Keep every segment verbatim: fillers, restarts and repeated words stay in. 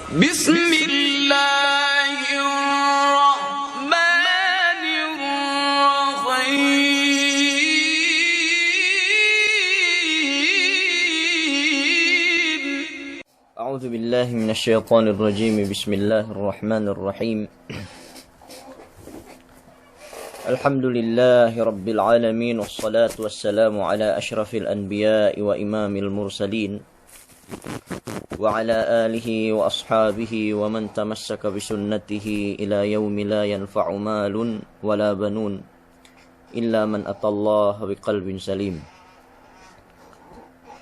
بسم الله الرحمن الرحيم. أعوذ بالله من الشيطان الرجيم. بسم الله الرحمن الرحيم. الحمد لله رب العالمين، والصلاة والسلام على أشرف الأنبياء وإمام المرسلين، وعلى آله وأصحابه ومن تمسك بسنته إلى يوم لا ينفع مال ولا بنون إلا من أتى الله بقلب سليم.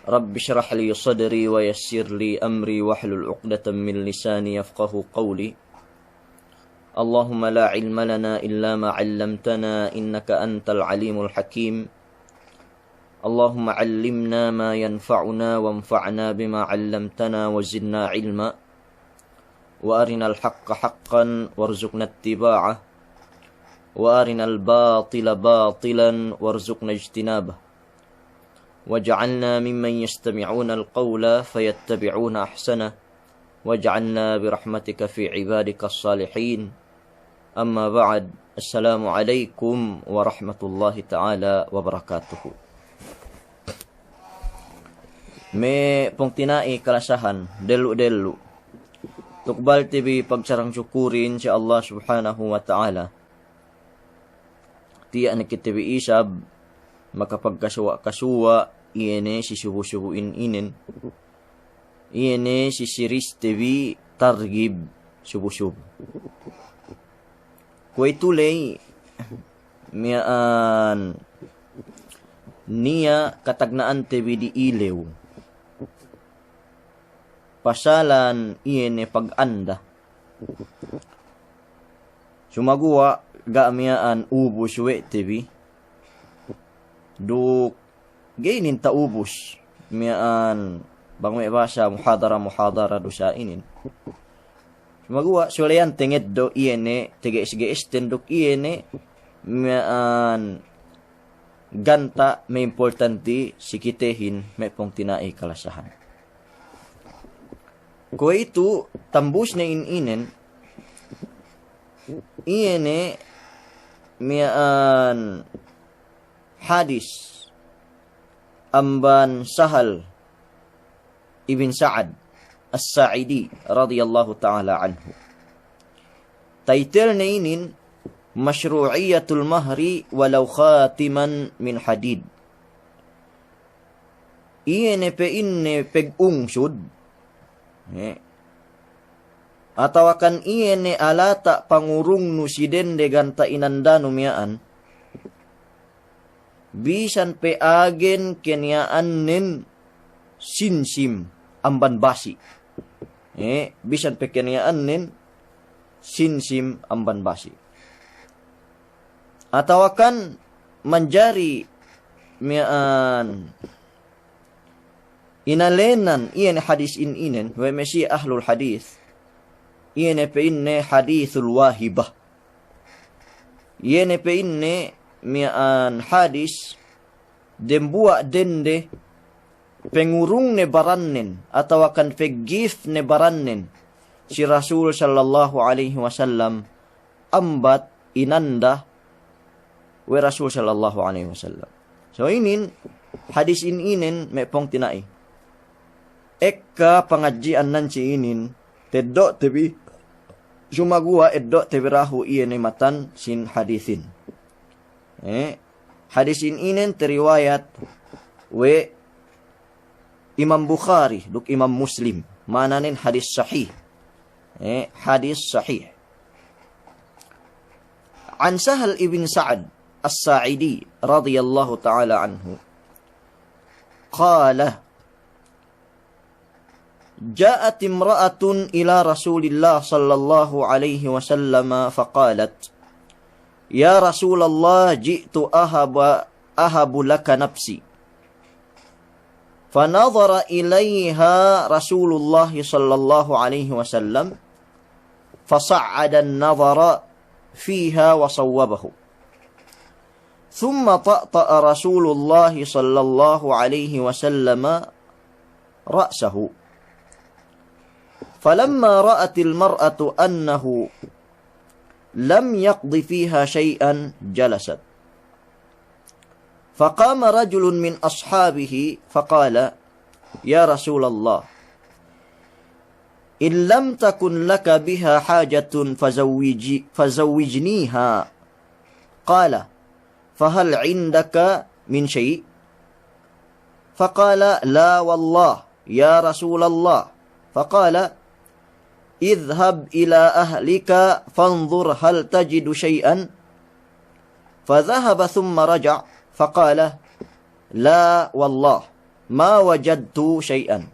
رب اشرح لي صدري ويسر لي أمري واحلل عقدة من لساني يفقهوا قولي. اللهم لا علم لنا إلا ما علمتنا إنك أنت العليم الحكيم. اللهم علمنا ما ينفعنا وانفعنا بما علمتنا وزدنا علما. وأرنا الحق حقا وارزقنا اتباعه، وأرنا الباطل باطلا وارزقنا اجتنابه. واجعلنا ممن يستمعون القول فيتبعون أحسنه، واجعلنا برحمتك في عبادك الصالحين. أما بعد، السلام عليكم ورحمة الله تعالى وبركاته. Me' pungtina'i kalasahan, dellu'-dellu'. Tukbalte bi pagsarang-sukurin si Allah Subhanahu wa Ta'ala. Tiya' ne kite bi isab makapagkasuwa'-kasuwa', iye ne si subu-subuhin inin. Iye ne si siriste bi targib subu-subu. Kuwe'itu ley miya'an niya' katagna'ante bi di ilew. Pasalan iye ne paganda. Sumaguwa' ga' miya'an ubus we' te bi. Duk ga'i inin ta'ubus miya'an bang me' bahasa muhadara-muhadara du sa inin. Sumaguwa' suleyan tengeddo' iye ne tege'es-ge'esten duk iye ne miya'an ganta' me' importanti si kitehin me' pungtina'i kalasahan. Kuwe'itu tambusne in inen, iye ne miya'an hadis amban Sahal ibn Sa'ad As-Sa'idi radiyallahu ta'ala anhu. Taytelne inin, Mashru'iyyatul mahri walau khatiman min hadid. Iye ne pe'inne pegungsud, eh, atawakan iye ne alata' pangurungnu si dende ganta' inandanu miya'an, bisan pe agen keniya'annen sinsim amban basi'. Eh, bisan pe keniya'annen sinsim amban basi'. Atawakan manjari miya'an inalenan iye ne hadis in inen, we' me' si ahlul hadis, iye ne pe'inne hadisul wahibah. Iye ne pe'inne miya'an hadis dembuwa' dende pengurungne barannen atawakan peggifne barannen si Rasul sallallahu alaihi wasallam ambat inanda we' Rasul sallallahu alaihi wasallam. So inin hadis in inen me' pungtina'i. Ekka pangadji'an nan si inin, teddo'te bi, sumaguwa' eddo'te bi dahu' iye ne matan sin hadisin. Eh, hadis in inen teriwayat we' Imam Bukhari duk Imam Muslim. Ma'ananen hadis sahih. Eh, hadis sahih. عن سهل بن سعد الساعدي رضي الله تعالى عنه قال: جاءت امرأة إلى رسول الله صلى الله عليه وسلم فقالت: يا رسول الله، جئت أهب، أهب لك نفسي. فنظر إليها رسول الله صلى الله عليه وسلم فصعد النظر فيها وصوبه. ثم طأطأ رسول الله صلى الله عليه وسلم رأسه. فلما رأت المرأة أنه لم يقض فيها شيئا جلست. فقام رجل من أصحابه فقال: يا رسول الله، إن لم تكن لك بها حاجة فزوج-، فزوجنيها. قال: فهل عندك من شيء؟ فقال: لا والله يا رسول الله. فقال: اذهب إلى أهلك فانظر هل تجد شيئا. فذهب ثم رجع فقال: لا والله ما وجدت شيئا.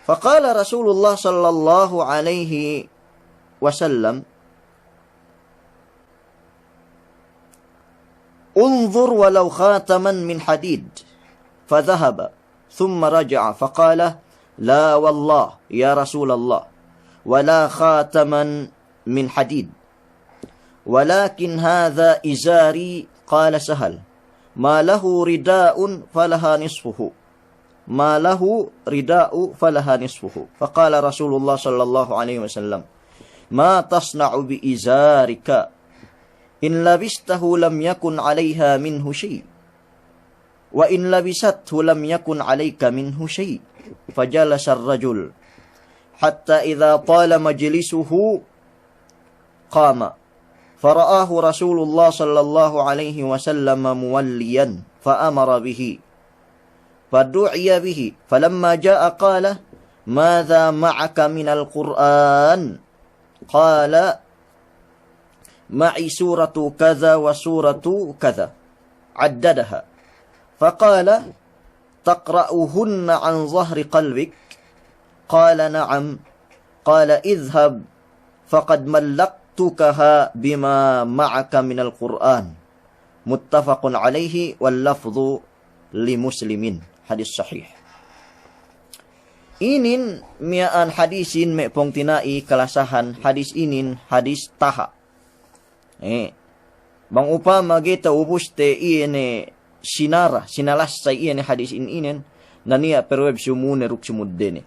فقال رسول الله صلى الله عليه وسلم: انظر ولو خاتما من حديد. فذهب ثم رجع فقال: لا والله يا رسول الله، ولا خاتما من حديد، ولكن هذا إزاري. قال سهل: ما له رداء فلها نصفه، ما له رداء فلها نصفه. فقال رسول الله صلى الله عليه وسلم: ما تصنع بإزارك؟ إن لبسته لم يكن عليها منه شيء، وإن لبسته لم يكن عليك منه شيء. فجلس الرجل حتى إذا طال مجلسه قام، فرآه رسول الله صلى الله عليه وسلم موليا فأمر به، فدعي به، فلما جاء قال: ماذا معك من القرآن؟ قال: معي سورة كذا وسورة كذا. عددها. فقال: تقرأهن عن ظهر قلبك؟ قال: نعم. قال: اذهب فقد ملقتكها بما معك من القرآن. متفق عليه واللفظ لمسلم. Hadis sahih. Inin miya'an hadisin me' pungtina'i kalasahan hadis inin hadis taha'. Eh, bang upama ga'i ta'ubuste iye ne sinara, sinalassay iye ne hadis in inen, na niya' perweb sumune duk sumuddene.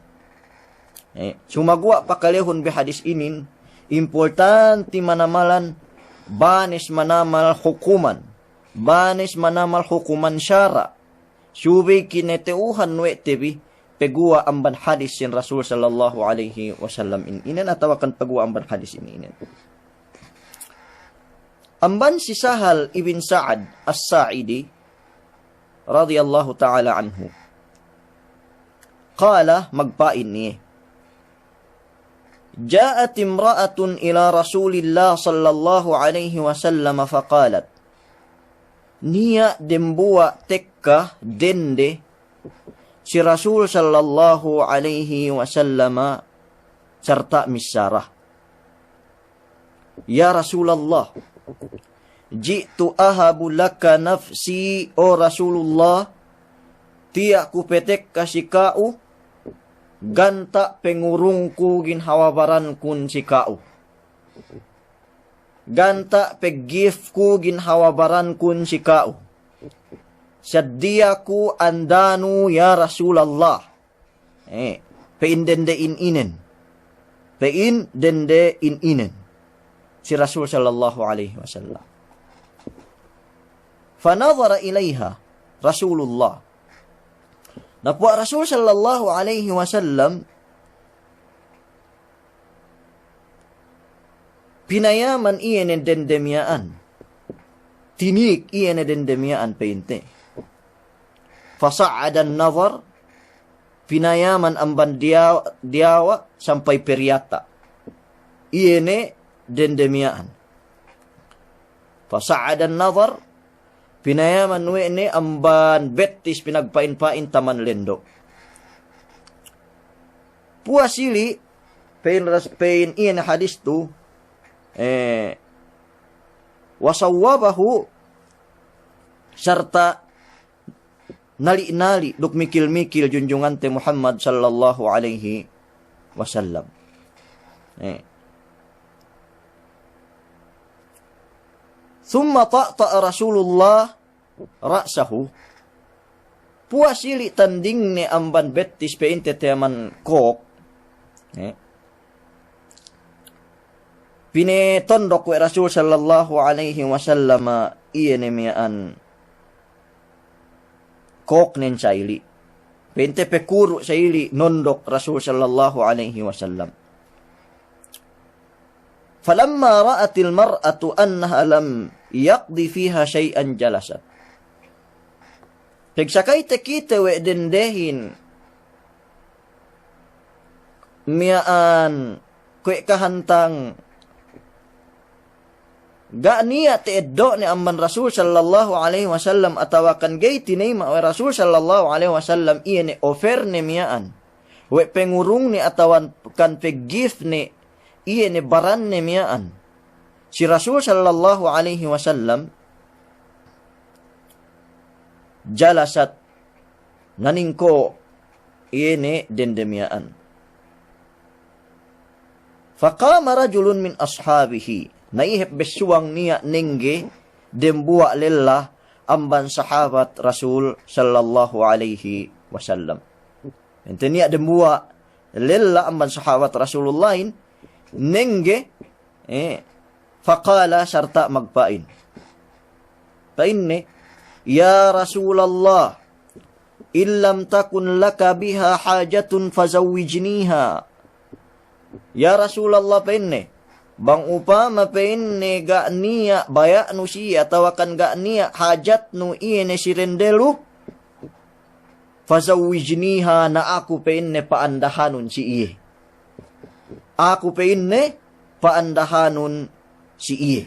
Eh, sumaguwa' pakalehun bi hadis inin, importanti manamalan, banes manamal hukuman, banes manamal hukuman sara', subey kineta'uhan we' te bi, paguwa' amban hadis sin Rasul sallallahu alaihi wasallam in inen atawakan paguwa' amban hadis in inen. Amban si Sahal ibn Sa'ad As-Sa'idi radiyallahu ta'ala anhu. Qala, magpa'in iye. جاءت امرأة إلى رسول الله صلى الله عليه وسلم فقالت. Niya' dembuwa' tekka dende si Rasul sallallahu alaihi wasallama sarta' missara. Ya Rasulallah, جئت أهب لك نفسي, o Rasulullah, tiya' ku petekka si ka'u, ganta' pengurungku ginhawa barankun si ka'u. Ganta' peggifku ginhawa barankun si ka'u. Saddiya ku andanu ya Rasulallah. Eh, pe'in dende in inen. Pe'in dende in inen. Si Rasul sallallahu alaihi wasallam. فنظر إليها رسول الله. Napuwa' Rasul sallallahu alaihi wasallam, pinayaman iye ne dende miya'an. Tinik iye ne dende miya'an pe'inte. فصعد النظر, pinayaman amban diya-, diyawa' sampay periyata'. Iye ne dende miya'an. فصعد النظر, pinayaman we' ne amban bettis pinagpa'in-pa'in taman lendo'. Puwas ili', pe'in ras-, pe'in iye ne hadis tu, eh, وصوبه, sarta' nali'-nali' duk mikil-mikil junjungante Muhammad sallallahu alaihi wasallam. Eh. ثم طأطأ رسول الله رأسه. Puwas ili' tandingne amban bettis pe'inte taman kōk, Eh. Pinetondok we' Rasul sallallahu alaihi wasallam iye ne miya'an kōknen sa'ili'. Pa'inte pekuru' sa'ili' nondok Rasul sallallahu alaihi wasallam. Falamma ra'atil mar'atu annaha lam yaqdi fiha shay'an jalasat. Pegsakay tekite we' dendehin miya'an kuwe' kahantang ga' niya' ta'eddo'ne amban Rasul sallallahu alaihi wasallam atawakan ga'i tinayima' we' Rasul sallallahu alaihi wasallam iye ne offer ne miya'an, we' pengurungne atawakan pe-gift ne iye ne baranne miya'an si Rasul sallallahu alaihi wasallam, jalasat, naningko' iye ne dende miya'an. Faqama rajulun min ashabihi. Na ihep bessuwang niya' nengge dembuwa' lella amban sahabat Rasul sallallahu alaihi wasallam. Ente niya' dembuwa' lella amban sahabat Rasulullahin nengge, eh, faqala, sarta' magpa'in. Pa'inne, "Ya Rasulallah, in lam takun laka biha hajatun fazawwijniha." Ya Rasulallah, pa'inne, bang upama, pa'inne, ga' niya' baya'nu si iye atawakan ga' niya' hajatnu iye ne si dende lu, fazawwijniha, na aku, pa'inne, pa'andahanun si iye. Aku, pa'inne, pa'andahanun si iye.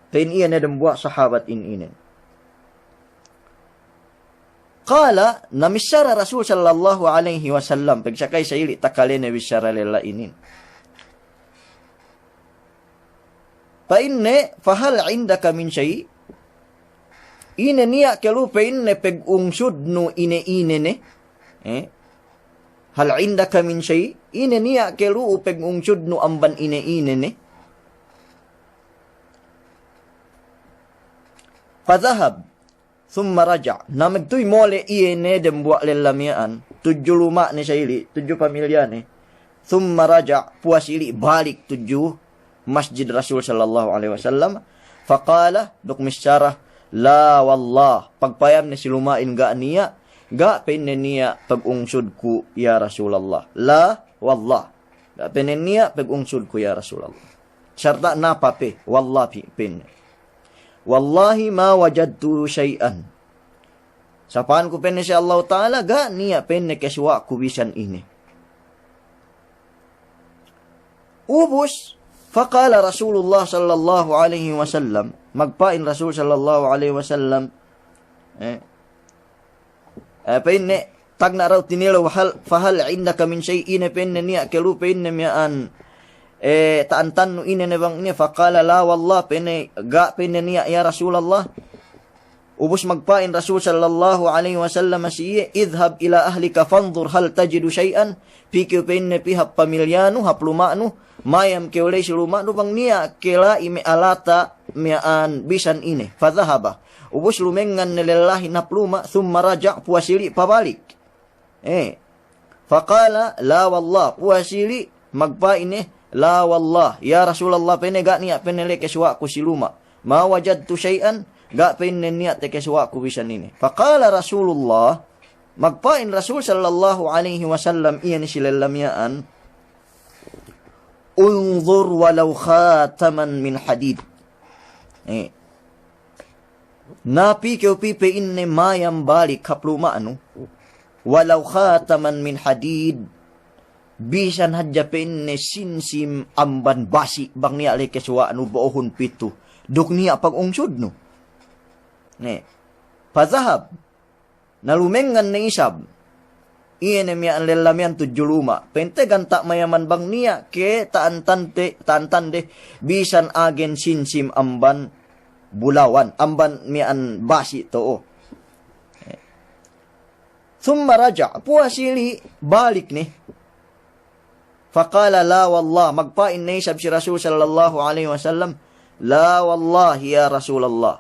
Pa'in iye ne dembuwa' sahabat in inen. Qala, na missara Rasul sallallahu alaihi wasallam, pegsakay sa'ili' takalene bissara lella inin. Pa'inne, "Fahal indaka min shay'?" Ine niya' ke lu, pa'inne, pegungsudnu ine-ine ne? Eh? "Hal indaka min shay'?" Ine niya' ke lu pegungsudnu amban ine-ine ne? Fadhahab. Thumma raja'. Na magtuy mole' iye ne dembuwa' lella miya'an, tudju luma'ne sa'ili', tudju pamilyane. Thumma raja', puwas ili' balik tudju masjid Rasul sallallahu alaihi wasallam. Faqala, duk missara, "La wallah." Pagpayamne si luma'in, "Ga' niya', ga'," pa'inne, "niya' pagungsudku, ya Rasulallah. La wallah. Ga'," pa'inne, "niya' pagungsudku, ya Rasulallah." Sarta' napa pe, "Wallah," pi-, pa'inne. "Wallahi ma wajadtu shay'an." Sapanku, pa'inne, si Allahu Ta'ala, ga' niya', pa'inne, kesuwa'ku bisan ine. Ubus, faqala Rasulullah sallallahu alaihi wasallam, magpa'in Rasul sallallahu alaihi wasallam, eh, Eh, pa'inne, tagna' daw tinilew, "Hal, fahal indaka min shay'?" Ine, pa'inne, niya' ke lu, pa'inne, miya'an, eh, ta'antannu ine ne bang ine? Faqala, "La wallah," pa'inne, "ga'," pa'inne, "niya', ya Rasulallah." Ubus magpa'in Rasul sallallahu alaihi wasallam si iye, "Idhhab ila ahlika fanzur hal tajidu shay'an." Pī kew, pa'inne, pī hap pamilyanu, hap luma'nu, mayam kew la'i si luma'nu bang niya' ke la'i me' alata' miya'an bisan ine. Fadhahaba. Ubus lumengngan ne lellahin hap luma', thumma raja', puwas ili' pabalik. Eh. Faqala, "La wallah," puwas ili' magpa'in ne, "La wallah, ya Rasulallah," pa'inne, "ga' niya'," pa'inne, "la'i kesuwa'ku si luma'. Ma wajadtu shay'an," ga', pa'inne, "niya' tekesuwa'ku bisan ine." Faqala Rasulullah, magpa'in Rasul sallallahu alaihi wasallam iyan si lella miya'an, "Unzur walau khataman min hadid." Eh. Na pī kew pī, pa'inne, mayam balik hap luma'nu, "walau khataman min hadid." Bisan hadja, pa'inne, sinsim amban basi', bang niya' la'i kesuwa'nu bo'ohun pitu, duk niya' pagungsudnu. Ne. Fadhahab. Na lumengngan ne isab. Iye ne miya'an lella miya'an tudju luma'. Pa'inte ganta' mayaman bang niya' ke ta'antante, ta'antande, bisan agen sinsim amban bulawan, amban miya'an basi' to'o. Thumma raja', puwas ili' balik ne. Faqala, "La wallah," magpa'in ne isab si Rasul sallallahu alaihi wasallam, "La wallah, ya Rasulallah.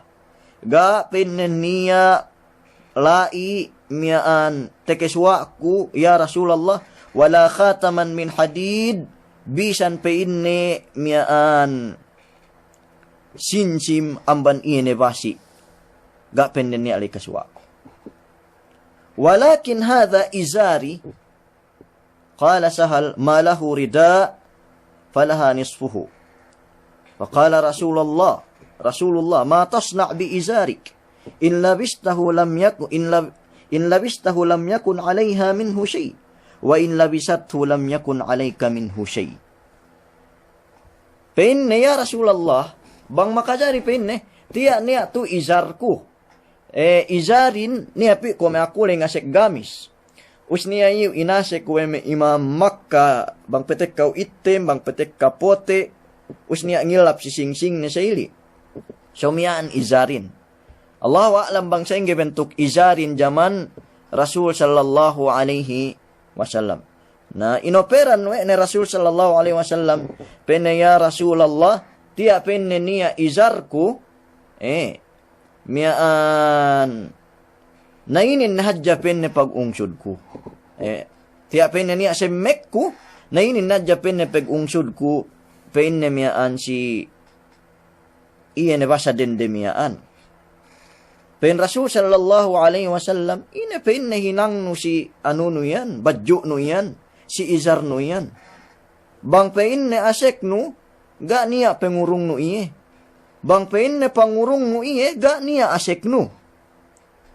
Ga'," pa'inne, "niya' la'i miya'an tekesuwa'ku, ya Rasulallah, ولا خاتما من حديد, bisan pa'inne miya'an simsim amban iye ne basi', ga' pa'inne niya' ley kasuwa'ku. ولكن هذا إزاري. قال سهل: ما له رداء فلها نصفه. فقال رسول الله، رسول الله: ما تصنع بإزارك؟ إن لبسته لم يكن، إن لب-، إن لبسته لم يكن عليها منه شيء، وإن لبسته لم يكن عليك منه شيء. Pa'inne, "Ya Rasulallah, bang makajari," pa'inne, "tiya' niya' tu izarku." E, izarin niya' pī' kuwe' me' aku ley ngasek gamis. Ubus niya' iyu inasek kuwe' me' imam Makka, bang patekka ittem, bang patekka pote', ubus niya' ngilap si singsingne sa'ili'. So miya'an izarin. Allahu a'lam bang sa'ingge bentuk izarin jaman Rasul sallallahu alaihi wasallam. Na, inoperan we' ne Rasul sallallahu alaihi wasallam, pa'inne, "Ya Rasulallah, tiya'," pa'inne, "niya' izarku, e, miya'an, na inin ne hadja," pa'inne, "pagungsudku. E, tiya'," pa'inne, "niya' semmekku, na inin ne hadja," pa'inne, "pagungsudku," pa'inne, "miya'an si iye ne basa dende miya'an." Pa'in Rasul sallallahu alaihi wasallam, "Ine," pa'inne, "hinangnu si anunu iyan, badju'nu iyan, si izarnu iyan? Bang," pa'inne, "aseknu, ga' niya' pangurungnu iye. Bang," pa'inne, "pangurungnu iye, ga' niya' aseknu."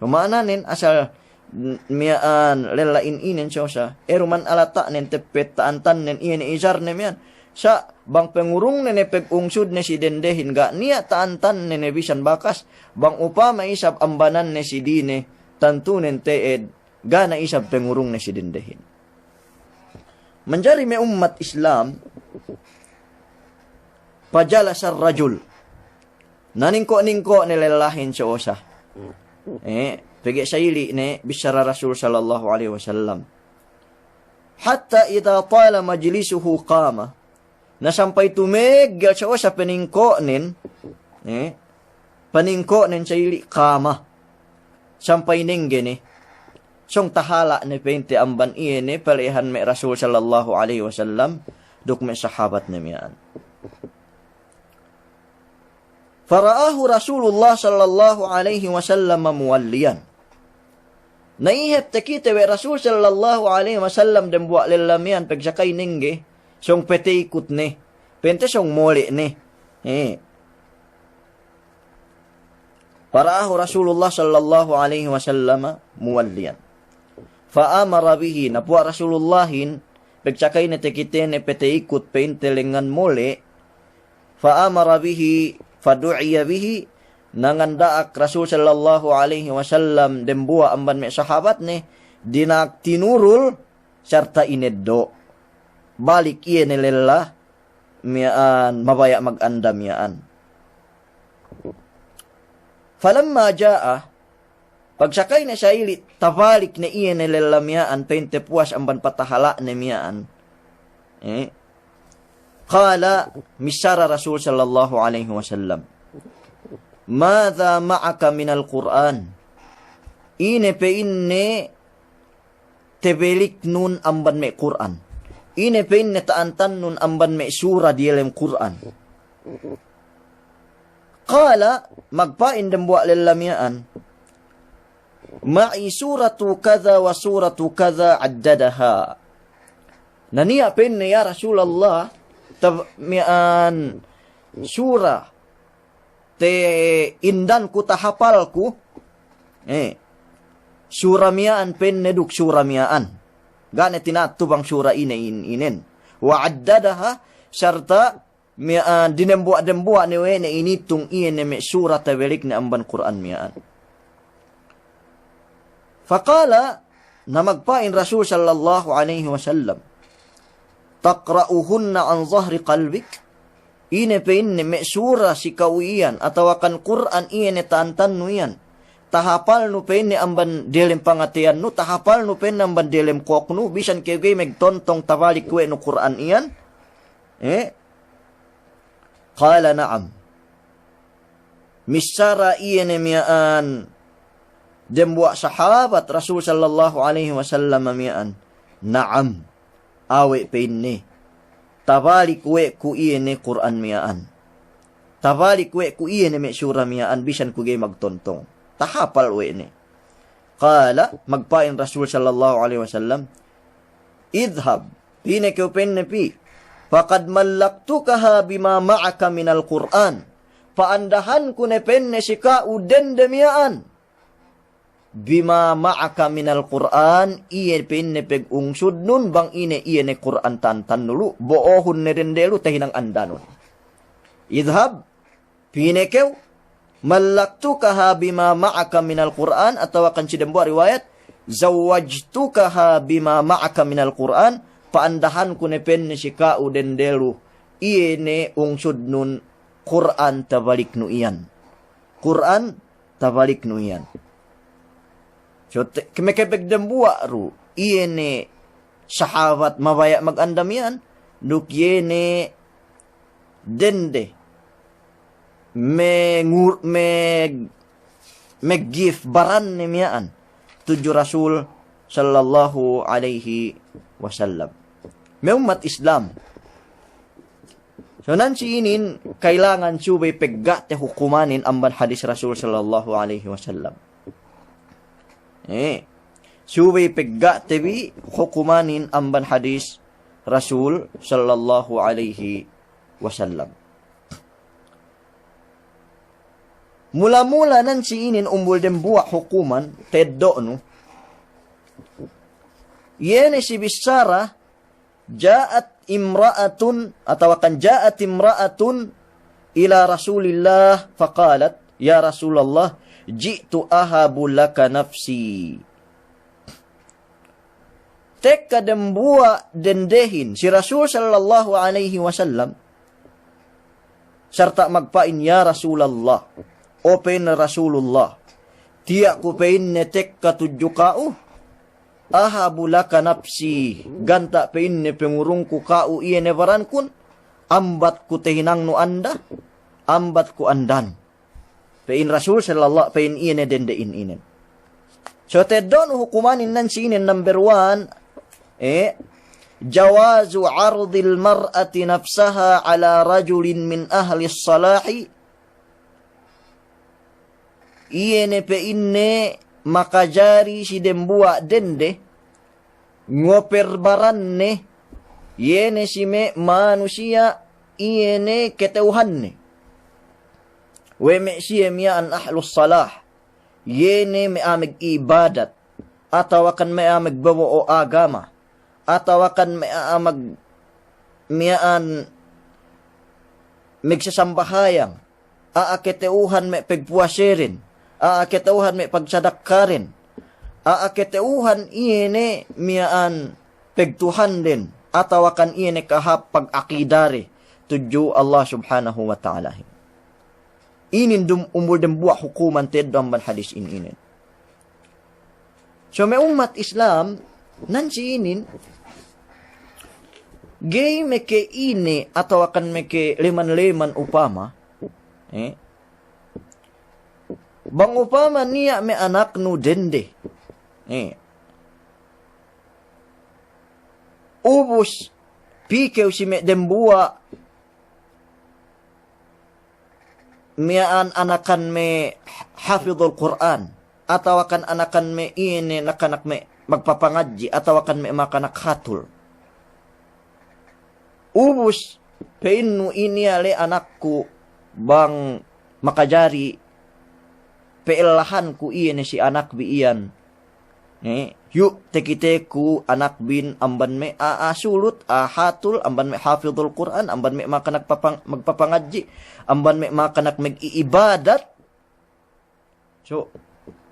Ma'ananen asal, n-, miya'an lella in inen sosa, eru man alata'nen teppet ta'antannen iye ne izarne miya'an. Sa' bang pangurungne ne pagungsudne si dendehin, ga' niya' ta'antanne ne bisan bakas, bang upama isab ambananne si dine, tantunen te'ed, ga' ne isab pangurungne si dendehin. Manjari me' ummat Islam, فجلس الرجل. Na ningko'-ningko' ne lellahin sosa. E, pegge' sa'ili' ne bissara Rasul sallallahu alaihi wasallam. حتى إذا طال مجلسه قام. Na sampay tumeggel sosa paningko'nen, e, paningko'nen sa'ili', قام. Sampay nengge ne. Sōng tahala' ne pa'inte amban iye ne palehan me' Rasul sallallahu alaihi wasallam duk me' sahabatne miya'an. فرآه رسول الله صلى الله عليه وسلم موليا. Na iye hep takite we' Rasul sallallahu alaihi wasallam dembuwa' lella miya'an pagsakay nengge, sōng pateykut ne, pa'inte sōng mole' ne. E. فرآه رسول الله صلى الله عليه وسلم موليا. فأمر به, na puwas Rasulullahin, pagsakay ne takite ne pateykut pa'inte lengngan mole', فأمر به فدعي به, na nganda'ak Rasul sallallahu alaihi wasallam dembuwa' amban me' sahabatne, dina'ak tinurul, sarta' ineddo'. Balik iye ne lella miya'an, mabaya' maganda miya'an. فلما جاء, pagsakay ne sa'ili' tabalik ne iye ne lella miya'an pa'inte puwas amban patahala'ne miya'an. E, قال, missara Rasul sallallahu alaihi wasallam, ماذا معك من القرآن؟ Ine pa'inne tabaliknun amban me' Kur'an? Ine pa'inne ta'antannun amban me' sura diyalem Kur'an? قال, magpa'in dembuwa' lella miya'an, معي سورة كذا وسورة كذا عددها. Na niya' pa'inne, ya Rasulallah, tab-, miya'an sura ta'indanku, tahapalku, e, sura miya'an pa'inne duk sura miya'an. Ga' ne tina'at tu bang sura ine in-, inen. وعددها, sarta' miya'an dinembuwa'-dembuwa' ne we' ne initung iye ne me' sura tabalikne amban Kur'an miya'an. فقال, na magpa'in Rasul sallallahu alaihi wasallam, تقرأهن عن ظهر قلبك؟ Ine pa'inne me' sura si ka'u iyan, atawakan Kur'an iye ne ta'antannu iyan, tahapalnu pa'inne amban diyalem pangateyannu, tahapalnu pa'inne amban diyalem kōknu, bisan kew ga'i magtontong tabalik we' nu Kur'an iyan? E? قال نعم. Missara iye ne miya'an dembuwa' sahabat Rasul sallallahu alaihi wasallam miya'an, نعم. awe' pa'inne, tabalik we' ku iye ne Kur'an miya'an. Tabalik we' ku iye ne me' sura miya'an, bisan ku ga'i magtontong. Tahapal we' ne. Qala, magpa'in Rasul sallallahu alaihi wasallam, "Idhhab," pī ne kew pa'inne pī, "faqad mallaktukaha bima ma'aka minal Qur'an." Pa'andahanku ne pa'inne si ka'u dende miya'an. Bima ma'aka minal Qur'an, iye pa'inne pegungsudnun bang ine iye ne Kur'an tantannu lu, bo'ohun ne dende lu tahinang andanun. Idhhab, pī ne kew, mallaktukaha bima ma'aka minal Qur'an, atawakan si dembuwa' riwayat, zawwajtukaha bima ma'aka minal Qur'an, pa'andahanku ne pa'inne si ka'u dende lu, iye ne ungsudnun Kur'an tabaliknu iyan. Kur'an tabaliknu iyan. So, te-, kemekepek dembuwa' du, iye ne sahabat mabaya' maganda miya'an, duk iye ne dende, me-, ngur-, me-, me-gift baranne miya'an tudju Rasul sallallahu alaihi wasallam. Me' ummat Islam. So, nan si inin kailangan subey pegga'te hukumanin amban hadis Rasul sallallahu alaihi wasallam. Eh, subey pegga'te bi hukumanin amban hadis Rasul sallallahu alaihi wasallam. Mula-mula nan si inin umbul dembuwa' hukuman, teddo'nu. Iye ne si bissara, ja'at imra'atun, atawakan ja'at imra'atun ila Rasulillah faqalat, "Ya Rasulallah, ji'tu ahabu laka nafsi." Tekka dembuwa' dendehin si Rasul sallallahu alaihi wasallam, sarta' magpa'in, "Ya Rasulallah, o pa'in Rasulullah, tiya' ku pa'inne tekka tudju ka'u, ahabu laka nafsi, ganta' pa'inne pengurungku ka'u iye ne barankun, ambat ku tahinangnu anda, ambat ku andanu." Pa'in Rasul sallallahu, pa'in iye ne dendehin inin. So, teddo'nu hukumanin nan si inin number one, eh, jawazu 'ardil mar'ati nafsaha 'ala rajulin min ahlis salahi. Iye ne pa'inne makajari si dembuwa' dende, ngoper baranne, iye ne si me' manusiya' iye ne kata'uhanne. We' me' siye miya'an ahlus salah, iye ne me' a'a mag'ibadat, atawakan me' a'a magbobo'o agama, atawakan me' a'a mag-, miya'an magsasambahayang, a'a kata'uhan me' pagpuwaseden, a'a kata'uhan me' pagsadakkaden, a'a kata'uhan iye ne miya'an pagtuhanden, atawakan iye ne kahāp pag'akidade tudju Allah Subhanahu wa Ta'ala. Inin dum-, umbul dembuwa' hukuman teddo' amban hadis in inin. So me' ummat Islam, nan si inin, ga'i meke ine atawakan meke leman-leman upama, eh, bang upama niya' me' anaknu dende, eh, ubus pī kew si me' dembuwa' miya'an anakan me' hafidul Kur'an, atawakan anakan me' ine nakanak me' magpapangadji', atawakan me' makanak hatul. Ubus, pa'innu iniya' le anakku bang makajari pe'ellahanku iye ne si anakbi iyan. Eh, yu' takiteku anakbin amban me' a'a sulut, a'a hatul, amban me' hafidul Kur'an, amban me' makanak papang-, magpapangadji', amban me' makanak mag'i'ibadat. So,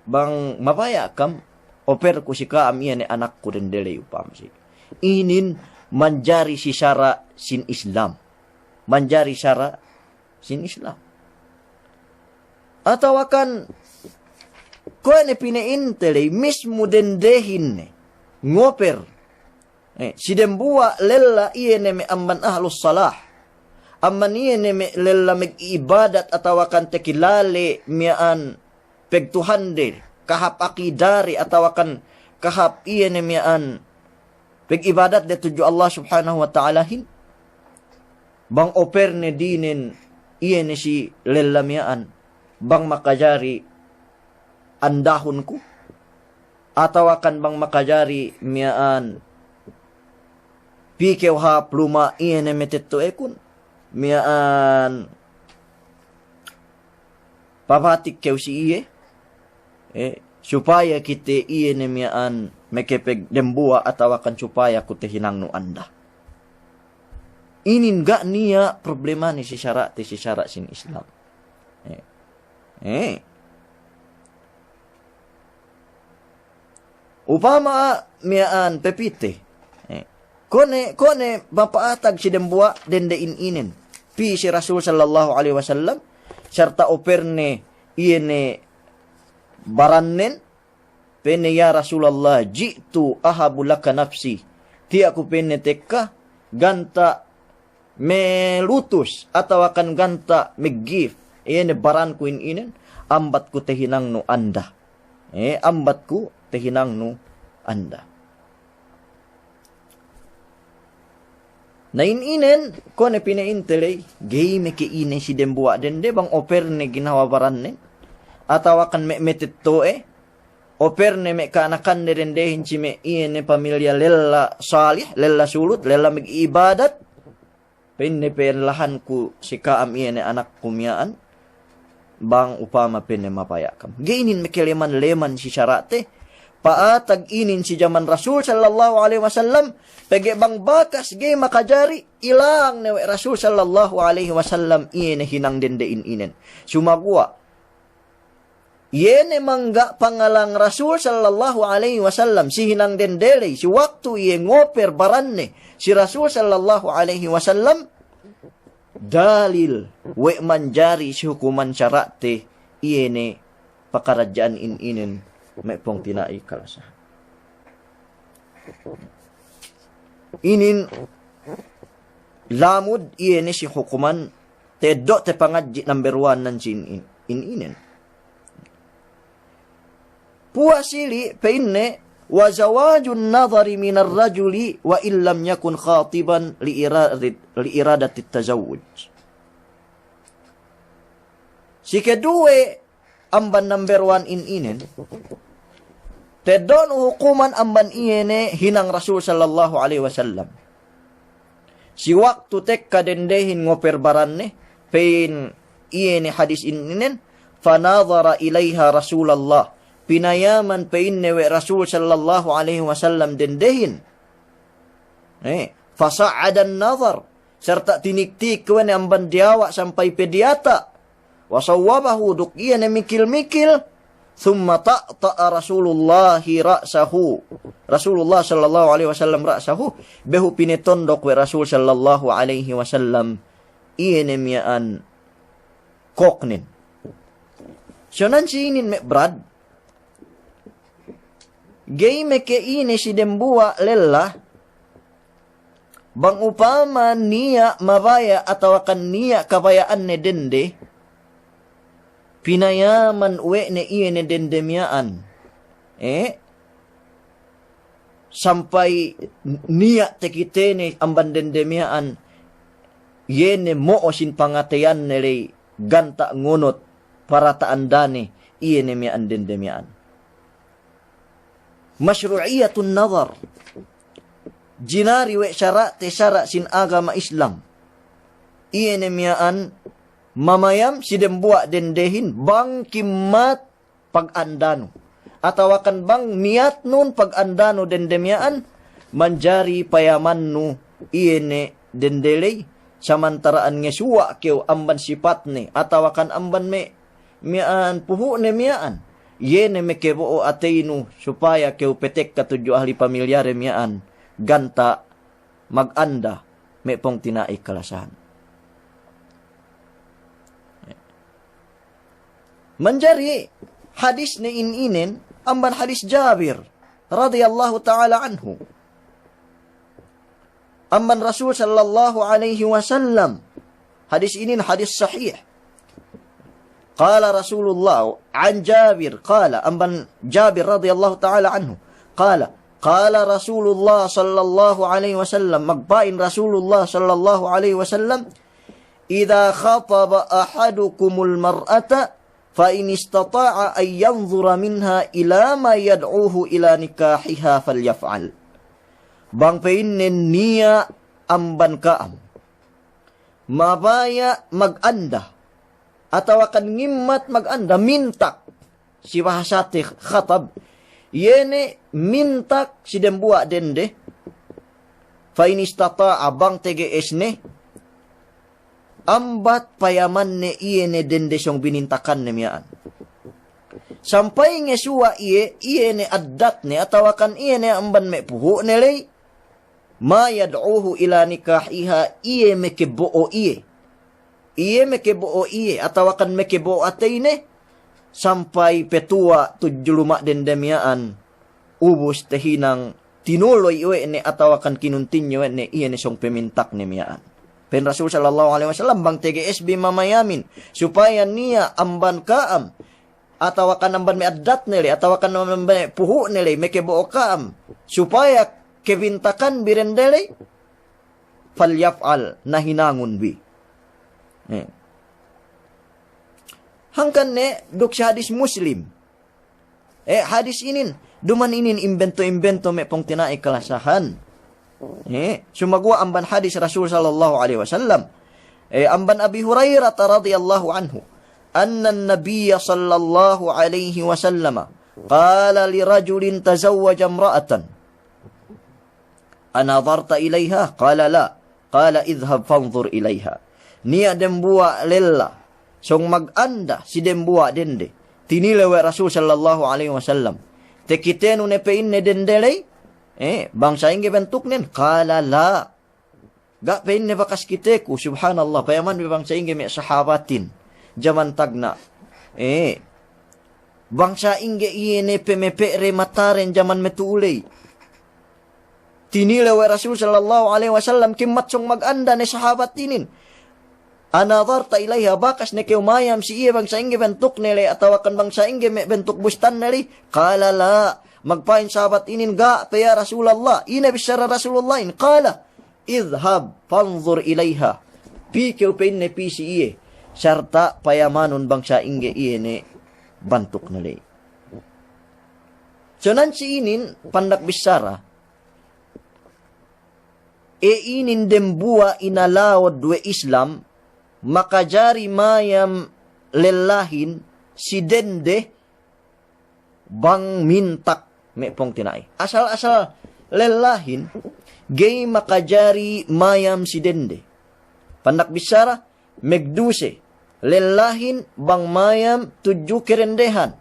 bang mabaya' kam, operku si ka'am iye ne anakku dende le upama si. Inin manjari si sara' sin Islam. Manjari sara' sin Islam. Atawakan kuwe' ne pina'inte ley mismu dendehin ne ngoper, eh, si dembuwa' lella iye ne me' amban ahlus salah, amban iye ne me' lella mag'ibadat atawakan takilale miya'an pagtuhande, kahāp akidade atawakan kahāp iye ne miya'an pag'ibadatde tudju Allah Subhanahu wa Ta'alahin, bang operne dinen iye ne si lella miya'an, bang makajari andahun ku, atawakan bang makajari miya'an pī kew hāp luma' iye ne matetto'ekun, miya'an papatik kew si iye, eh, supaya kite iye ne miya'an makapagdembuwa' atawakan supaya ku tahinangnu anda. Inin ga' niya' problemane si sara'te, si sara' sin Islam. Eh. Eh. Upama miya'an pepite. Eh. Kuwe' ne, kuwe' ne mapa'atag si dembuwa' dende in inen. Pī si Rasul sallallahu alaihi wasallam, sarta' operne iye ne barannen, pa'inne, "Ya Rasulallah, ji'tu ahabu laka nafsi." Tiya' ku pa'inne tekka ganta' malutus atawakan ganta' mag-give iye ne baranku in inen, ambat ku tahinangnu anda. Eh, ambat ku tahinangnu anda. Na in inen, kuwe' ne pina'inte ley, ga'i meke ine si dembuwa' dende bang operne ginawa barannen, atawakan me' matetto'e, operne me' ka'anakande dendehin si me' iye ne pamilya lella salih, lella sulut, lella mag'ibadat, pa'inne pa'in lahanku si ka'am iye ne anakku miya'an, bang upama pa'inne mabaya' kam. Ga'i inin makaleman-leman si sara'te, pa'atag inin si jaman Rasul sallallahu alaihi wasallam, pegge' bang bakas ga'i makajari, ilang ne we' Rasul sallallahu alaihi wasallam iye ne hinang dende in inen. Sumaguwa' iye ne mangga' pangalang Rasul sallallahu alaihi wasallam si hinang dende ley, si waktu iye ngoper baranne si Rasul sallallahu alaihi wasallam, dalil we' manjari si hukuman sara'te iye ne pakaradja'an in inen, me' pungtina'i kalasahan. Inin lamud iye ne si hukuman teddo' te pangadji' number one nan si in, in, in inen. Puwas ili' pa'inne, "Wa zawajun nadhari minar rajuli wa in lam yakun khatiban li iradi-, li iradatit tazawwuj." Si keduwe amban number one in inen, teddo'nu hukuman amban iye ne hinang Rasul sallallahu alaihi wasallam. Si waktu tekka dendehin ngoper baranne, pa'in iye ne hadis in inen, "Fanadhara ilaiha Rasulallah." Pinayaman pa'inne we' Rasul sallallahu alaihi wasallam dendehin. Eh, fasa'adan nadhar. Sarta' tiniktik we' ne amban diyawa' sampay pe diyata'. Wa sawwabahu, duk iye ne mikil-mikil. Thumma ta'ta'a Rasulullahi ra'sahu. Rasulullah sallallahu alaihi wasallam ra'sahu. Behu pinetondok we' Rasul sallallahu alaihi wasallam iye ne miya'an koknen. So nan si inin me' brad, ga'i meke ine si dembuwa' lella, bang upama niya' mabaya' atawakan niya' kabaya'anne dende, pinayaman we' ne iye ne dende miya'an. Eh? Sampay niya' takitene amban dende miya'an, iye ne mo'o sin pangateyanne ley ganta' ngonot parata'andane iye ne miya'an dende miya'an. Mashru'iyatun nadhar. Jinari we' sara'te sara' sin agama Islam. Iye ne miya'an mamayam si dembuwa' dendehin bang kimmat pagandanu. Atawakan bang niyatnun pagandanu dende miya'an, manjari payamannu iye ne dende ley, samantara'an ngesuwa' kew amban sipatne, atawakan amban me' miya'an puhu'ne miya'an, iye ne mekebo'o ateynu supaya kew petekka tudju ahli pamilyade miya'an ganta' maganda, me' pungtina'i kalasahan. Manjari hadis ne in inen amban hadis Jabir radiyallahu ta'ala anhu. Amban Rasul sallallahu alaihi wasallam. Hadis inin hadis sahih. Qala Rasulullah, an Jabir, qala, amban Jabir radiyallahu ta'ala anhu, qala, Qala Rasulullah sallallahu alaihi wasallam, magpa'in Rasulullah sallallahu alaihi wasallam, "Idza khataba ahadukumul mar'ata fa in istata'a an yanzura minha ila ma yad'uhu ila nikahiha falyaf'al." Bang pa'inne niya' amban ka'am mabaya' maganda, atawakan ngimmat maganda, mintak, si bahasate khatab, iye ne mintak si dembuwa' dende, fa in istata'a, bang tege'es ne, ambat payamanne iye ne dende song binintakanne miya'an. Sampay ngesuwa' iye, iye ne addatne, atawakan iye ne amban me' puhu'ne ley, ma yad'uhu ila nikahiha, iye mekebo'o iye. Iye mekebo'o iye, atawakan mekebo'o ateyne, sampay petuwa' tudju luma' dende miya'an, ubus tehinang tinoloy we' ne atawakan kinuntinye we' ne iye ne song pemintakne miya'an. Pa'in Rasul sallallahu alaihi wasallam, bang tege'es bi mamayamin, supaya niya' amban ka'am, atawakan amban me' addatne ley, atawakan amban me' puhu'ne ley, mekebo'o ka'am, supaya kebintakan bi dende ley, falyaf'al, na hinangun bi. Eh. Hangkan ne duk si hadis Muslim. Eh, hadis inin, duman inin imbento-imbento me' pungtina'i kalasahan. Eh, sumaguwa' amban hadis Rasul sallallahu alaihi wasallam. Eh, amban Abi Hurairah radhiyallahu anhu, anna an-nabiyya sallallahu alaihi wasallam qala li rajulin tazawwaja imra'atan, "Anadharta ilaiha?" Qala, "La." Qala, "Idhhab fanzur ilaiha." Niya' dembuwa' lella song maganda si dembuwa' dende. Tinilew we' Rasul sallallahu alaihi wasallam, "Tekitenu ne," pa'inne, "dende ley, eh, bang sa'ingge bantuknen?" Qala, "La." "Ga'," pa'inne, "bakas kiteku." Subhanallah, payaman bi bang sa'ingge me' sahabatin jaman tagna'. Eh, bang sa'ingge iye ne pemepe're mataren jaman matu'u ley. Tinilew we' Rasul sallallahu alaihi wasallam kimmat song maganda ne sahabat inin. "Anadharta ilaiha, bakas ne kew mayam si iye bang sa'ingge bantukne ley, atawakan bang sa'ingge me' bantuk bustanne ley?" Qala, "La." Magpa'in sahabat inin, "Ga' pe ya Rasulallah." Ine bissara Rasulullahin? Qala, "Idhhab fanzur ilaiha." Pī kew, pa'inne, pī si iye, sarta' payamanun bang sa'ingge iye ne bantukne ley. So nan si inin pandak bissara, e inin dembuwa' inalawad we' Islam, makajari mayam lellahin si dende bang mintak, me' pungtina'i. Asal-asal lellahin ga'i makajari mayam si dende. Pandak bissara, megduse lellahin bang mayam tudju kerendehan.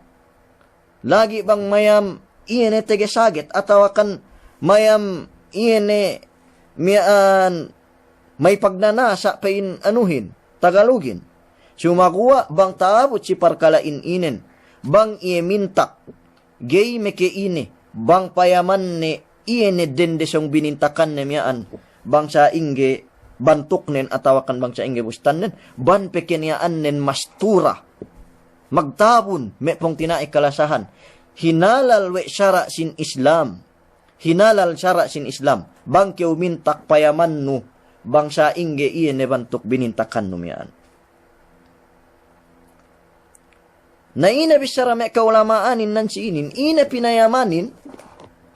Lagi' bang mayam iye ne tege saget, atawakan mayam iye ne miya'an may pagnanasa' pa'in anuhin, Tagalugin. Sumaguwa' bang ta'abut si parkala'in inen, bang iye mintak, ga'i meke ine, bang payamanne iye ne dende song binintakanne miya'an, bang sa'ingge bantuknen atawakan bang sa'ingge bustannen, bang pekeniya'annen mastura. Magtabun, me' pungtina'i kalasahan. Hinalal we' sara' sin Islam. Hinalal sara' sin Islam. Bang kew mintak, payamannu bang sa'ingge iye ne bantuk binintakannu miya'an. Na ine bissara me' ka'ulama'anin nan si inin, ine pinayamanin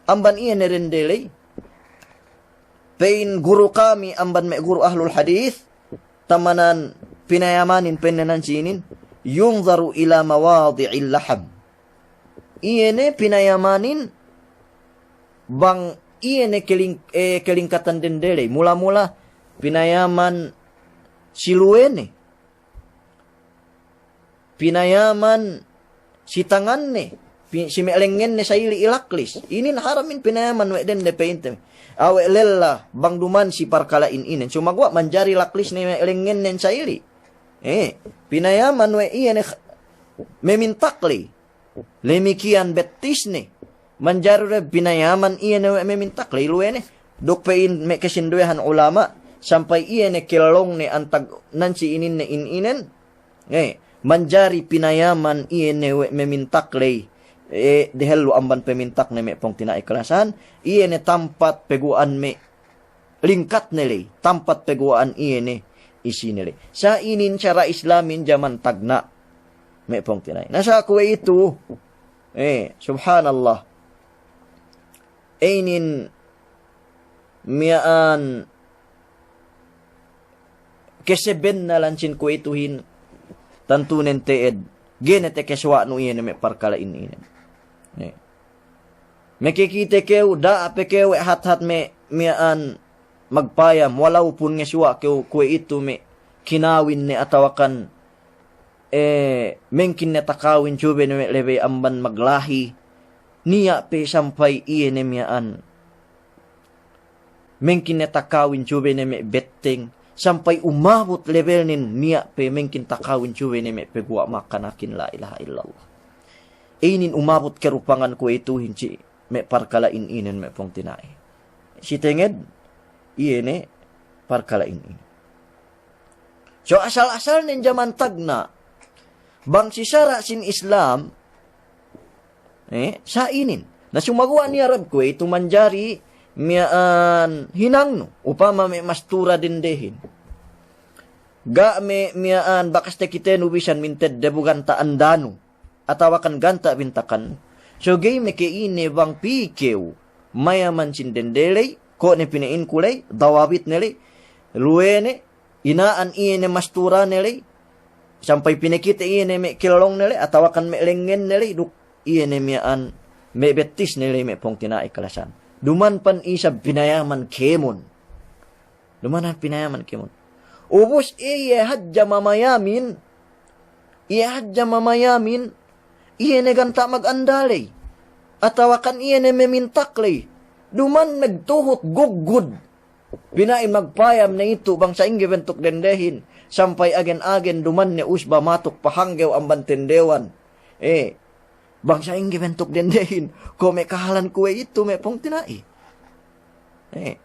amban iye ne dende ley? Pa'in guru kami amban me' guru ahlul hadith, tamanan pinayamanin, pa'inne, nan si inin, "Yunzaru ila mawadi'il laham." Iye ne pinayamanin bang iye ne keling-, eh, kelingkatan dende ley. Mula-mula pinayaman si luwene, pinayaman si tanganne, pi-, si me' lengngenne sa'ili' ilaklis. Inin haram in pinayaman we' dende, pa'inte. Awe' lella bang duman si parkala'in inen. Sumaguwa' manjari laklisne me' lengngennen sa'ili'. Eh, pinayaman we' iye ne kh-, memintak ley. Lemikiyan bettisne. Manjari du pinayaman iye ne we' memintak ley luwene. Duk pa'in me' kesinduwehan ulama', sampay iye ne kellongne antag nan si ininne in inen. Eh, manjari pinayaman iye ne we' memintak ley. e, dehellu amban pemintakne me' pungtina'i kalasahan, iye ne tampat peguwa'an me' lingkatne ley, tampat peguwa'an iye ne isine ley. Sa' inin sara' Islamin jaman tagna' me' pungtina'i. Na sa' kuwe'itu, e, subhanallah. E, inin miya'an kesebennalan sin kuwe'ituhin, tantunen te'ed, ga'i ne takasuwa'nu iye ne me' parkala' inin. E. Makakite kew, da'a pe kew we' hat-hat me' miya'an magpayam, walaupun ngasuwa' kew kuwe'itu me' kinawin ne atawakan, e, mengkin ne takawin subey ne me' lebey amban maglahi, niya' pe sampay iye ne miya'an mengkin ne takawin subey ne me' betteng, sampay umabut lebelnen niya' pe mengkin takawin subey ne me' peguwa' makanakin, la ilaha illallah. Inin umabut karupangan kuwe'ituhin si me' parkala' inin me' pungtina'i. Si tenged, iye ne parkala' inin. So asal-asalnen jaman tagna', bang si sara' sin Islam, e, sa' inin. Na sumaguwa' niya' Arab kuwe'itu manjari miya'an hinangnu, upama me' mastura dendehin. Ga' me' miya'an bakas takitenu bisan mintedde bu ganta' andanu, atawakan ganta' bintakan. So ga'i me' ke ine bang pī kew mayaman sin dende ley, ko' ne pina'inku ley, dawabitne ley, luwe ne, ina'an iye ne masturane ley, sampay pinakite iye ne me' kellongne ley, atawakan me' lengngenne ley, duk iye ne miya'an me' bettisne ley me' pungtina'i kalasahan. Duman pan isab pinayaman kēmon. Duman pinayaman kēmon. Ubus iye hadja mamayamin, iye hadja mamayamin, iye ne ganta' maganda ley, atawakan iye ne mamintak ley. Duman magtuhut guggud. Pina'in magpayam ne itu bang sa'ingge bentuk dendehin, sampay agen-agen duman ne usba matuk pahanggew amban tendewan. E, bang sa'ingge bentuk dendehin, ko' me' kahalan kuwe'itu me' pungtina'i. E.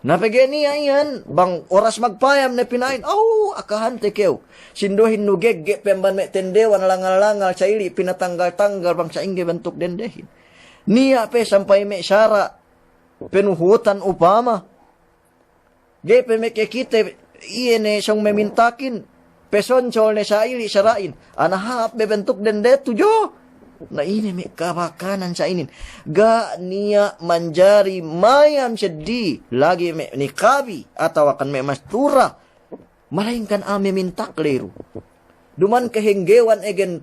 Na pegge' niya' iyan, bang oras magpayam ne pina'in, aw, akahante kew. Sinduwehin nu gegge' pe amban me' tendewan langal-langal, sa'ili' pinatanggal-tanggal bang sa'ingge bentuk dendehin. Niya' pe sampay me' sara' penuhutan upama. Ga'i pe makakite iye ne sōng mamintakin, pasonsol ne sa'ili' sara'in. Ana hāp be bentuk dende tu jo. Na ine me' kabakanan sa' inin. Ga' niya' manjari mayam seddili, lagi' me' niqabi, atawakan me' mastura. Malayingkan a'a mamintak ley du. Duman kahenggewan egen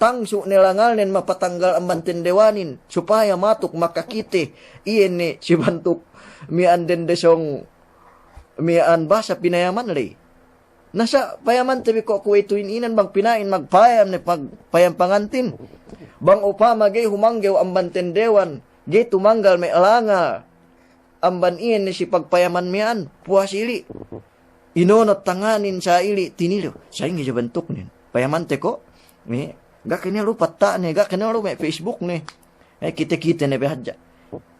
tangsu' ne langalnen mapatanggal amban tendewanin, supaya matuk makakite iye ne si bantuk miya'an dende sōng miya'an basa pinayaman ley. Na sa' payamante bi ko' kuwe'itu inin bang pina'in magpayam ne pag-, payam pangantin. Bang upama ga'i humanggew amban tendewan, ga'i tumanggal me' langal amban iye ne si pagpayaman miya'an, puwas ili'. Inonot tanganin sa'ili' tinilew. Sa'ingge je bentuknen. Payamante ko'? E, ga' kene lu patta'ne, ga' kene lu me' Facebook ne. E, kite-kite ne be hadja.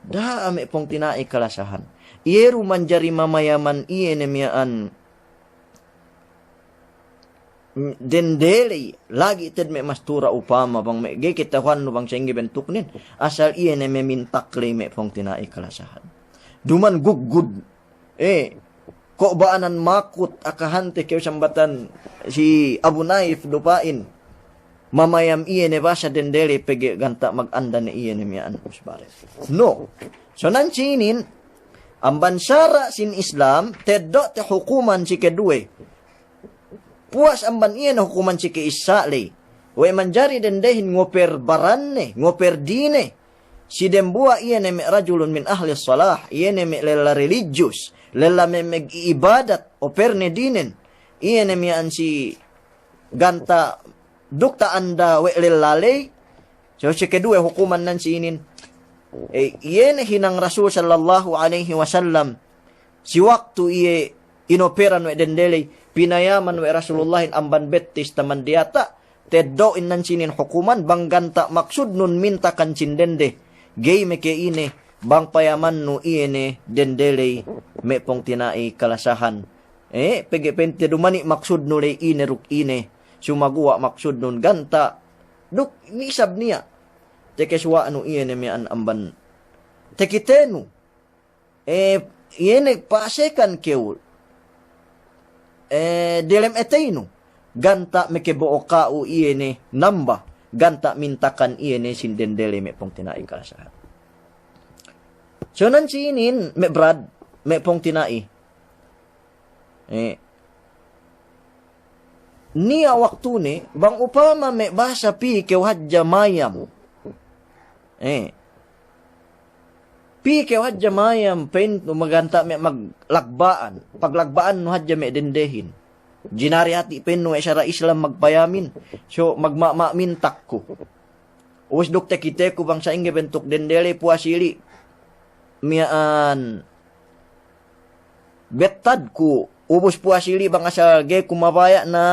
Da'a me' pungtina'i kalasahan. Iye du manjari mamayaman iye ne miya'an dende ley, lagi' te'ed me' mastura upama bang me' ga'i ketahuwannu bang sa'ingge bentuknen, asal iye ne mamintak ley me' pungtina'i kalasahan. Duman guggud, e, ko' ba'anan makut akahante kew sambatan si Abu Naif du pa'in, mamayam iye ne basa dende ley pegge' ganta' maganda ne iye ne miya'an usbare. No. So nan si inin, amban sara' sin Islam, teddo' te hukuman si keduwe. Puwas amban iye ne hukuman si ke'issa' ley. We' manjari dendehin ngoper baranne, ngoper dine. Si dembuwa' iye ne me' rajulun min ahli salah, iye ne me' lella religious, lella me' mag'ibadat, operne dinen. Iye ne miya'an si ganta' duk ta'anda we' lella ley, So, si keduwe hukuman nan si inin. E, iye ne hinang Rasul sallallahu alaihi wasallam, si waktu iye inoperan we' dende ley, pinayaman we' Rasulullahin amban bettis taman diyata', teddo'in nan si inin hukuman, bang ganta' maksudnun mintakan sin dende, ga'i meke ine, bang payamannu iye ne dende ley me' pungtina'i kalasahan. E, pegge' pa'inte dumani' maksudnu ley ine duk ine, sumaguwa' maksudnun ganta' duk nisab niya'. tekesuwa'nu iye ne miya'an amban tekitenu. Eh, iye ne pa'asekan kew, eh, delem eteynu. Ganta' meke'bo'o ka'u iye ne namba, ganta' mintakan iye ne sin dendele me' pungtina'i kalasahan. So nan si inin me' brad, me' pungtina'i. Eh, niya' waktune, bang upama me' bahasa pī kew hadja mayam. Eh. Pī kew hadja mayam, pa'innu maganta' me' maglagba'an. Paglagba'annu hadja me' dendehin. Jinari hati' pa'innu we' sara' Islam magpayamin. So, magma'ma' mintak ku. Ubus duk tekiteku bang sa'ingge bentuk dendele puwas ili'. Miya'an bettad ku, ubus puwas ili' bang asal ga'i ku mabaya' na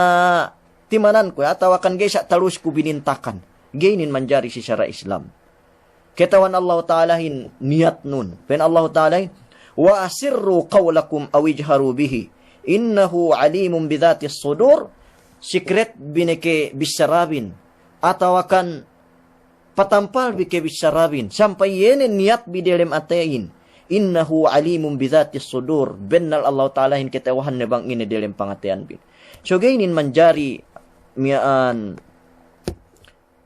timanan ku, atawakan ga'i sa' talus ku binintakan. Ga'i inin manjari si sara' Islam. Kata'uhan Allahu Ta'alahin niyatnun. Pa'in Allahu Ta'alahin, "Wa asirru qawlakum aw ijharu bihi, innahu alimun bidhatis sudur." Sikret bi ne kebissarabin. Atawakan patampal bi kebissarabin, sampay iye ne niyat bi delem ateyin. "Innahu alimun bidhatis sudur." Bennal Allahu Ta'alahin kata'uhanne bang ine delem pangateyanbin. So ga'i inin manjari miya'an,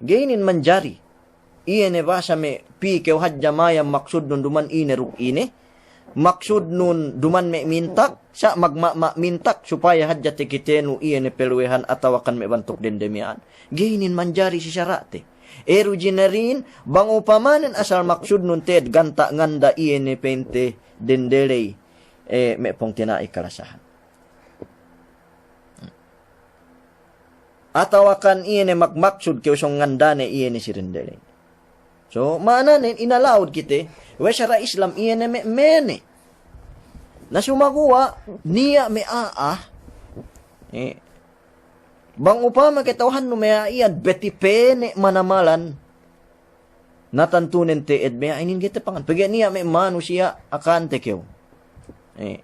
ga'i inin manjari. Iye ne bahasa me' pī kew hadja mayam maksudnun duma'in ine duk ine. Maksudnun duma'in me' mintak, sa' magma'ma' mintak, supaya hadja tekitenu iye ne peluwehan atawakan me' bantuk dende miya'an. Ga'i inin manjari si sara'te. Eru jinarin, bang upamanen asal maksudnun te'ed ganta' nganda iye ne pa'inte dendeley, eh, me' pungtina'i kalasahan. Atawakan iye ne magmaksud kew sōng ngandane iye ne si dendele. So, ma'ananen inalawud kite, we' sara' Islam iye ne me', mene'. Na sumaguwa', niya' me' a'a. Eh. Bang upama kata'uhannu me' a'a iyan, beti pene' manamalan. Na tantunen te'ed me' a'a inin ga'i te pangan. Pegge' niya' me' manusiya' akahante kew. Eh.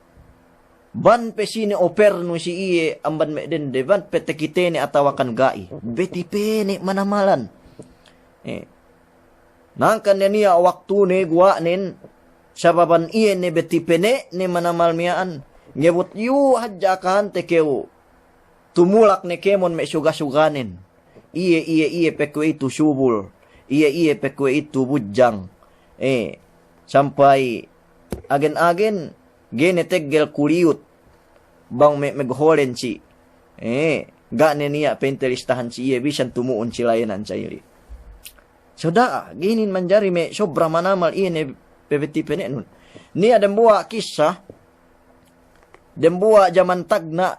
Bang pe sine opernu si iye amban me' dende, bang pe tekitene atawakan ga'i. Beti pene' manamalan. Eh. Na hangkan ne niya' waktune guwa'nen, sababan iye ne beti pene' ne manamal miya'an. Ngebut iyu' hadja akahante kew. Tumulak ne kēmon me' suga-suganen. Iye, iye, iye pe kuwe'itu subul. Iye, iye pe kuwe'itu budjang. Eh, sampay agen-agen, ga'i ne teggel kuliyut. Bang me', megholen si. Eh, ga' ne niya' pa'inte listahan si iye bisan tumu'un si layenan sa'ili'. So da'a, ga'i inin manjari me' sobra manamal iye ne pebeti pene'nun. Niya' dembuwa' kissa, dembuwa' jaman tagna',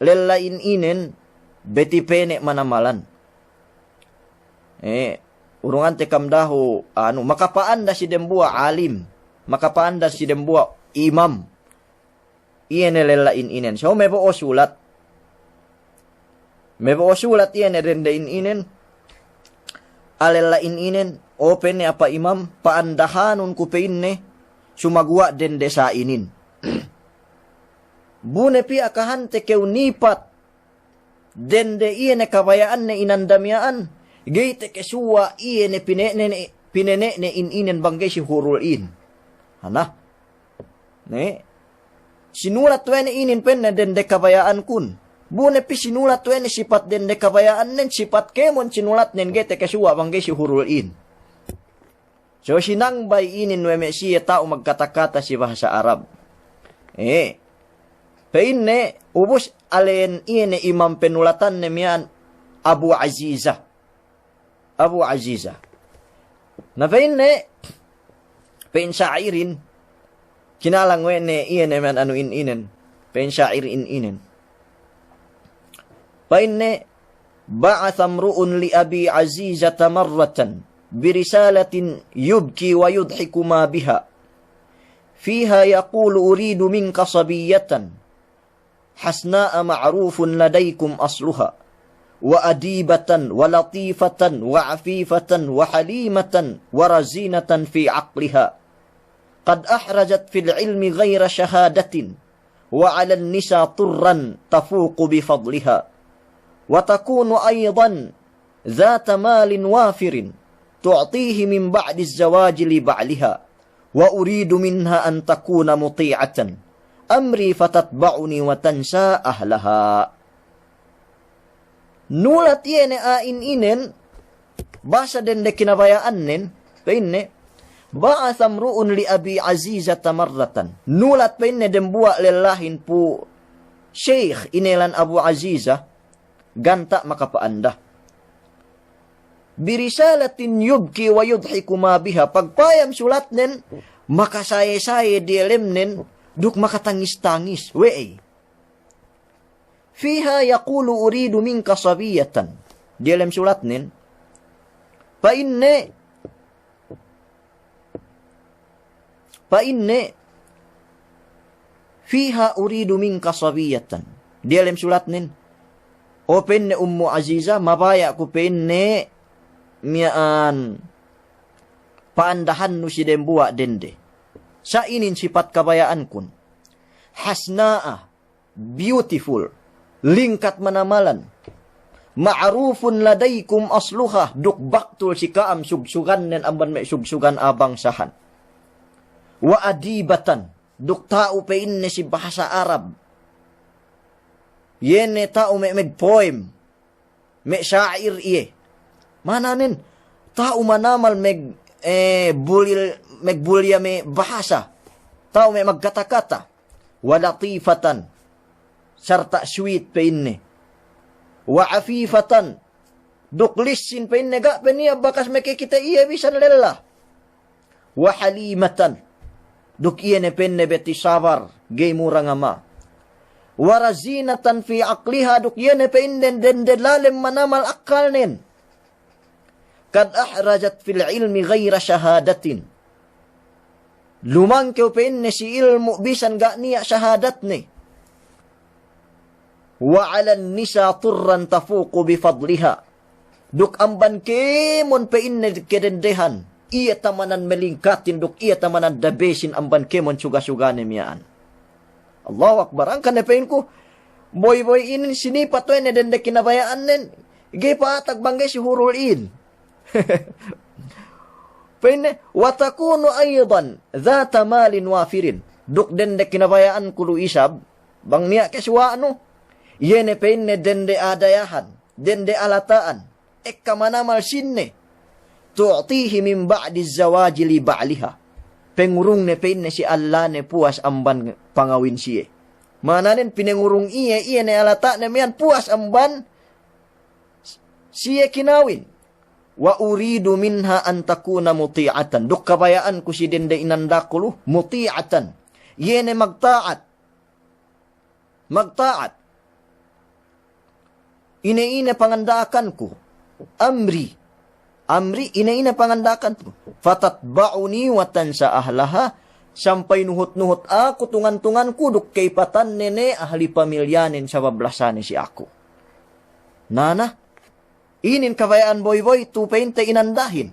lella in inen, beti pene' manamalan. Eh, urungante kam dahu', anu, makapa'anda si dembuwa' alim, makapa'anda si dembuwa' imam. Iye ne lella in inen. So, mebo'o sulat. Mebo'o sulat iye ne dende in inen. A lella in inen, o pa'inne apa imam, pa'andahanun ku pa'inne, sumaguwa' dende sa inin. Bu ne pī akahante kew nipat dende iye ne kabaya'anne inanda miya'an, ga'i tekesuwa' iye ne pinene'ne, pinene'ne in inen bang ga'i si hurul in. Hana. Ne. Sinulat we' ne inin pa'inne dende kabaya'ankun. Bu ne pī sinulat we' ne sipat dende kabaya'annen, sipat kēmon sinulatnen ga'i tekesuwa' bang ga'i si hurul in. So sinangbay inin we' me' siye ta'u magkata-kata si bahasa Arab. Eh. Pa'inne, ubus alen iye ne imam penulatanne miya'an Abu Aziza. Abu Aziza. Na pa'inne, pa'in sa'irin, kinalang we' ne iye ne miya'an anu in inen. Pa'in sa'ir in inen. Pa'inne, بعث امرؤ لأبي عزيزة مرة برسالة يبكي ويضحك ما بها، فيها يقول: أريد منك صبية حسناء معروف لديكم أصلها، وأديبة ولطيفة وعفيفة وحليمة ورزينة في عقلها، قد أحرزت في العلم غير شهادة، وعلى النساء طرا تفوق بفضلها، وتكون أيضا ذات مال وافر، تعطيه من بعد الزواج لبعلها، وأريد منها أن تكون مطيعة أمري فتتبعني وتنسى أهلها. Nulat iye ne a'in inen, basa dende kinabaya'annen, pa'inne, بعث امرؤ لأبي عزيزة مرة. Nulat pa'inne dembuwa' lellahin pu sheikh inelan Abu Aziza, ganta' makapa'anda. برسالة يبكي ويضحك ما بها. Pagpayam sulatnen, makasaye-saye diyalemnen, duk makatangis-tangis. We'ey? فيها يقول: أريد منك صبية. Diyalem sulatnen, pa'inne, pa'inne, فيها: أريد منك صبية. Diyalem sulatnen, o pa'inne Ummu Aziza, mabaya' ku pa'inne miya'an pa'andahannu si dembuwa' dende. Sa' inin sipat kabaya'ankun. حسناء, beautiful, lingkat manamalan. معروف لديكم أصلها, duk baktul si ka'am sugsugannen amban me' sugsugan a'a bangsahan. وأديبة, duk ta'u pa'inne si bahasa Arab. Iye ne ta'u me' megpoem. Me' sa'ir iye. Ma'ananen, ta'u manamal meg-, eh, bulil-, megbulya me' bahasa. Ta'u me' magkata-kata. ولطيفة, sarta' sweet pa'inne. وعفيفة, duk lissin pa'inne, ga' pe niya' bakas mekekite iye bisan lella. وحليمة, duk iye ne pa'inne beti sabar, ga'i mura ngama. ورزينة في عقلها, duk iye ne pa'inne dende lalem manamal akkalnen. قد أحرزت في العلم غير شهادة. Lumangkew pa'inne si ilmu' bisan ga' niya' shahadatne. وعلى النساء طرا تفوق بفضلها. Duk amban kēmon pa'inne kedendehan, iye tamanan melingkatin duk iye tamanan dabesin amban kēmon suga-sugane miya'an. Allahu Akbar. Angkan ne pa'inku, boy-boy inin sinipat we' ne dende kinabaya'annen, ga'i pa'atag bang ga'i si hurul in. Pa'inne, وتكون أيضا ذات مال وافر. Duk dende kinabaya'anku du isab, bang niya' kesuwa'nu, iye ne pa'inne dende adayahan, dende alata'an, ekka manamal sinne. تعطيه من بعد الزواج لبعلها. Pengurungne pa'inne si allane puwas amban pangawin siye. Ma'ananen pinengurung iye, iye ne alata'ne miya'an puwas amban siye kinawin. وأريد منها أن تكون مطيعة. Duk kabaya'anku si dende inandaku lu, مطيعة. Iye ne magta'at. Magta'at. Ine-ine panganda'akanku. أمري. أمري, ine-ine panganda'akanku. فتتبعني وتنسى أهلها. Sampay nuhut-nuhut aku tungan-tunganku duk kaipatanne ne ahli pamilyanen sabab lasane si aku. Na, na. Inin kabaya'an boy-boy tu pa'inte inandahin.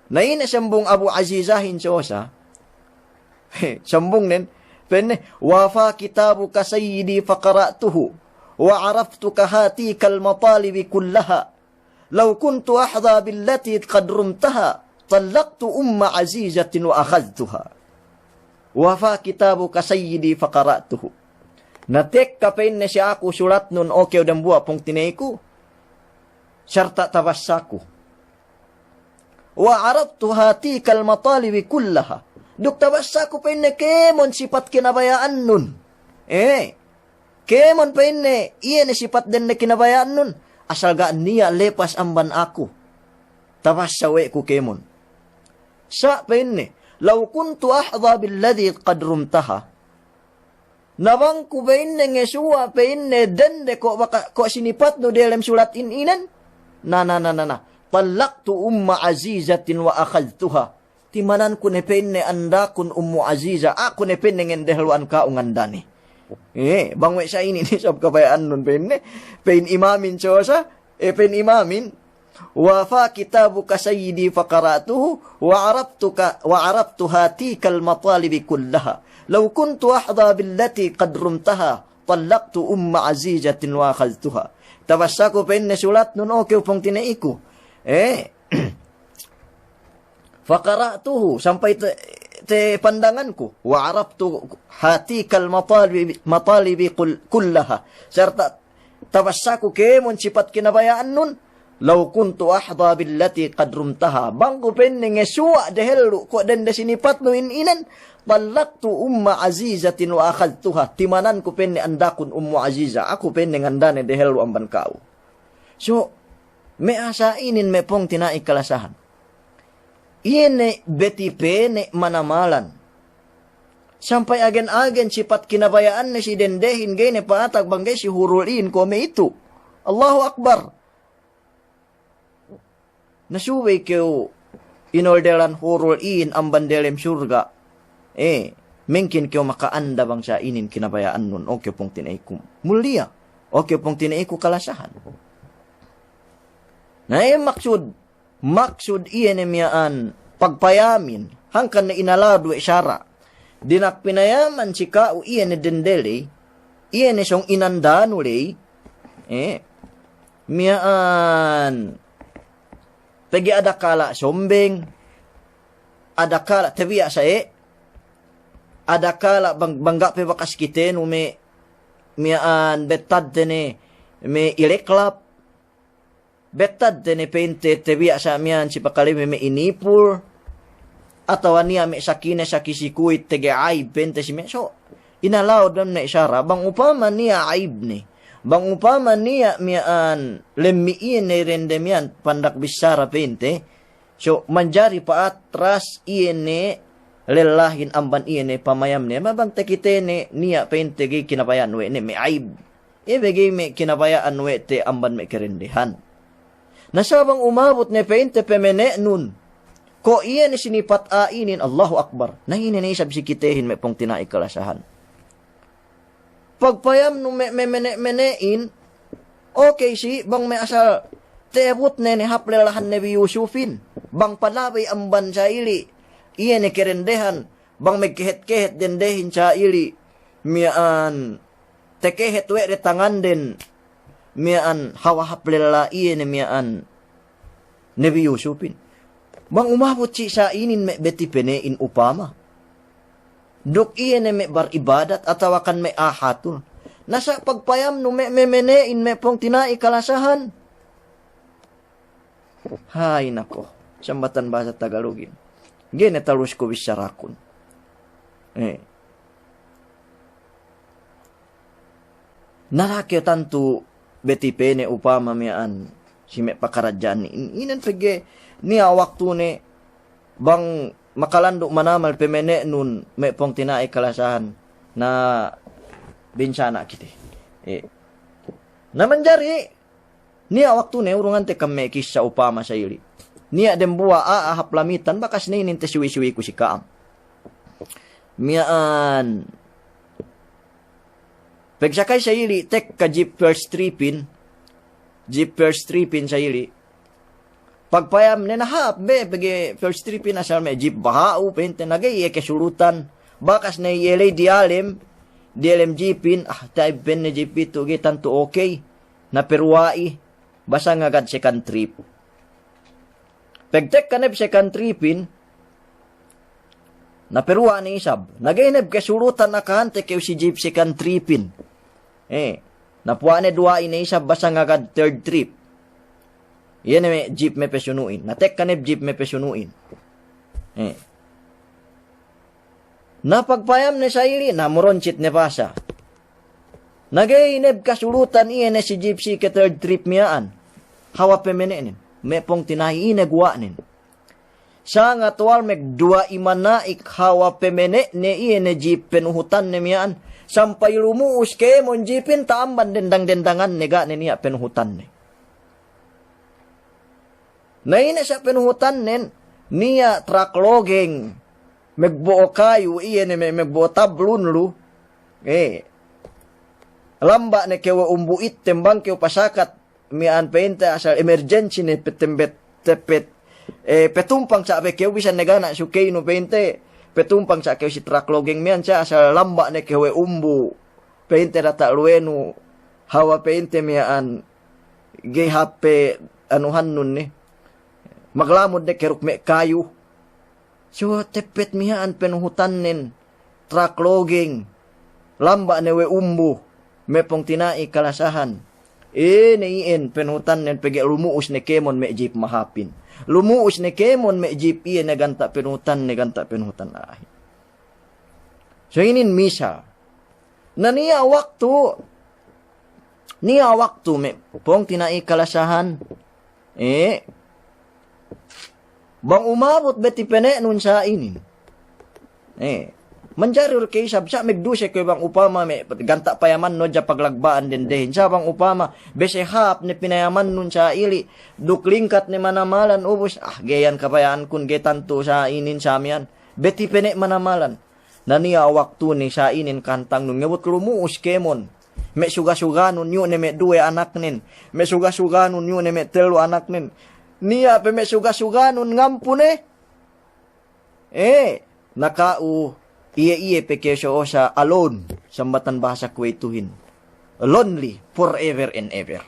Na ine sambung Abu Azizahin si Osa. Sambungnen, pa'inne, وافى كتابك سيدي فقرأته، وعرفتك هاتيك المطالب كلها. لو كنت أحظى بالتي قد رمتها، طلقت أم عزيزة وأخذتها. وافى كتابك سيدي فقرأته. Na tekka pa'inne si aku sulatnun, o kew dambuwa' pungtina'iku, sarta' tabassaku. وعرضت هاتيك المطالب كلها. Duk tabassaku pa'inne kēmon sipat kinabaya'annun. Eh, kēmon pa'inne, iye ne sipat dende kinabaya'annun, asal ga' niya' lepas amban aku. Tabassa we' ku kēmon. Sa' pa'inne, لو كنت أحظى بالتي قد رمتها. Na bang ku pa'inne ngesuwa' pa'inne dende ko' baka-, ko' sinipatnu diyalem sulat in inen. Na, na, na, na, na. طلقت أم عزيزة وأخذتها. Timananku ne pa'inne andakun Ummu Aziza, aku ne pa'inne ngendehellu'an ka'u ngandane. Eh, bang we' sa' inin isab kabaya'annun pa'inne, pa'in imamin si Osa, eh, pa'in imamin, وافى كتابك سيدي فقرأته، وعرفتك، وعرفت هاتيك المطالب كلها. لو كنت أحظى بالتي قد رمتها، طلقت أم عزيزة وأخذتها. Tabassaku pa'inne sulatnun, o kew pungtina'iku. Eh. Faqara'tuhu, sampay te, te pandanganku. Wa araftu hatikal matalibi, matalibi kul-, kullaha. Sarta' tabassaku kēmon sipat kinabaya'annun. Law kuntu ahda billati qad rumtaha. Bang ku pa'inne ngesuwa' dehellu' kuwe' dende sinipatnu in inen. Tallaqtu Umma Azizatin wa akhadtuha. Timananku pa'inne andakun Ummu Aziza. Aku pa'inne ngandane dehellu' amban ka'u. So, me' asa inin me' pungtina'i kalasahan. Iye ne beti pene manamalan. Sampay agen-agen sipat kinabaya'anne si dendehin ga'i ne pa'atak bang ga'i si hurul in kuwe' me' itu. Allahu Akbar. Na subey kew inorderan hurul in amban delem surga'. Eh, mengkin kew maka'anda bang sa inin kinabaya'annun. Oke pungtina'iku muliya. Oke pungtina'iku kalasahan. Na, eh, maksud, maksud iye ne miya'an pagpayamin, hangkan ne inalawad we' sara'. Dina'ak pinayaman si ka'u iye ne dende ley, iye ne sōng inandanu ley, eh, miya'an pegge' adakala' sombeng, adakala' tabiya' sa'e, adakala' bang-, bang ga' pe bakas kitenu me' miya'an bettadte ne me' ileklap, bettadte ne pa'inte tabiya' sa' miya'an si pakale me' me' inipul, atawa niya' me' sakine saki si kuwit tege aib pa'inte si me'. So, inalawad dem ne sara', bang upama niya' aibne, bang upama niya' miya'an lemmi' iye ne dende miya'an pandak bissara pa'inte, so, manjari pa'atras iye ne lellahin amban iye ne pamayamne, ma bang takitene niya' pa'inte ga'i kinabaya'an we' ne me' aib. Iye be ga'i me' kinabaya'an we' te amban me' kadendehan. Na sa' bang umabut ne pa'inte pamene'nun, ko' iye ne sinipat a'a inin, Allahu Akbar. Na ine ne isab si kitehin me' pungtina'i kalasahan. Pagpayamnu me', me' mene'-mene'in, okey si bang me' asal ta'abutne ne hap lellahan Nabi Yusupin. Bang palabey amban sa ili', iye ne kadendehan, bang me' kehet-kehet dendehin sa ili', miya'an takehet we' de tanganden, miya'an hawal hap lella iye ne miya'an Nabi Yusupin. Bang umabut si sa inin me' beti pene'in upama. Duk iye ne me' baribadat atawakan me' ahatul. Na sa' pagpayamnu me', me' mene'in me' pungtina'i kalasahan. Hay nako, sambatan bahasa Tagalugin. Ga'i ne talus ku bissarakun. Eh. Na lakew tantu beti pene upama miya'an si me' pakaradja'an in-, inen pegge' niya' waktune bang makalandu' manamal pamene'nun me' pungtina'i kalasahan na binsana' kite. Eh. Na manjari niya' waktune urungante kam me' kissa upama sa ili'. Niya' dembuwa' a'a hap Lamitan bakas ne inin tasuwi-suwiku si ka'am. Miya'an pagsakay sa ili' tekka jeep first tripin, jeep first tripin sa ili'. Pagpayamne na hāp be pegge' first tripin asal me' jeep baha'u pa'inte na ga'i iye kasulutan. Bakas ne iye ley diyalem, diyalem jeepin, ah, ta'ib pa'inne jeep itu ga'i tantu okey. Na paruwa'i, basa ngagad second trip. Pagtekka ne hep second tripin, na paruwa' ne isab. Na ga'i ne hep kasulutan akahante kew si jeep second tripin. Eh, na puwa' ne duwa'i ne isab basa ngagad third trip. Iye ne me' jeep me' pasunu'in. Na tekka ne hep jeep me' pasunu'in. Eh. Na pagpayamne sa ili', na muronsit ne basa. Na ga'i ne hep kasulutan iye ne si jeep si ke third trip miya'an. Hawal pamene'nen. Me' pungtina'i ine guwa'nen. Sanga tuwal magduwa'i mana'ik hawal pamene'ne iye ne jeep panuhutanne miya'an. Sampay lumu'us kēmon jeepin ta'amban dendang-dendanganne ga' ne niya' panuhutanne. Na ine sa' panuhutannen, niya' trak logeng, magbo'o kayu, iye ne me-, magbo'o tablun lu. Eh. Lamba' ne kew we' umbu' ittem bang kew pasakat, miya'an pa'inte asal emergency ne petembet tepet. Eh, petumpang sa' be kew bisan ne ga' ne sukeynu pa'inte, petumpang sa' kew si trak logeng miya'an sa' asal lamba' ne kew we' umbu'. Pa'inte data' luwenu, hawal pa'inte miya'an, ga'i hāp pe anuhannun ne. maglamud ne keruk me' kayu. So, teppet miya'an penuhutannen, truck logging, lamba' ne we' umbu, me' pungtina'i kalasahan. Ine iyan penuhutannen pegge' lumu'us ne kēmon me' jeep mahāpin. Lumu'us ne kēmon me' jeep iye ne ganta' penuhutanne, ganta' penuhutan a'ahin. So inin misal. Na niya' waktu, niya' waktu me' pungtina'i kalasahan, eh, bang umabut be tipene'nun sa inin. Eh, manjari du ke isab sa' megduse kuwe' bang upama me' ganta' payamannun hadja paglagba'an dendehin. Sa' bang upama bese hāp ne pinayamannun sa ili', duk lingkat ne manamalan ubus, ah, ga'i iyan kabaya'ankun, ga'i tantu sa inin sa miya'an. Be tipene' manamalan. Na niya' waktune sa inin kahantangnun ngebut lumu'us kēmon. Me' suga-suganun iyu' ne me' duwe anaknen. Me' suga-suganun iyu' ne me' tellu anaknen. Niya' pe me' suga-suganun ngampu ne. Eh, na ka'u iye-iye pe ke so'o sa alone, sambatan bahasa kuwe'ituhin. Lonely forever and ever.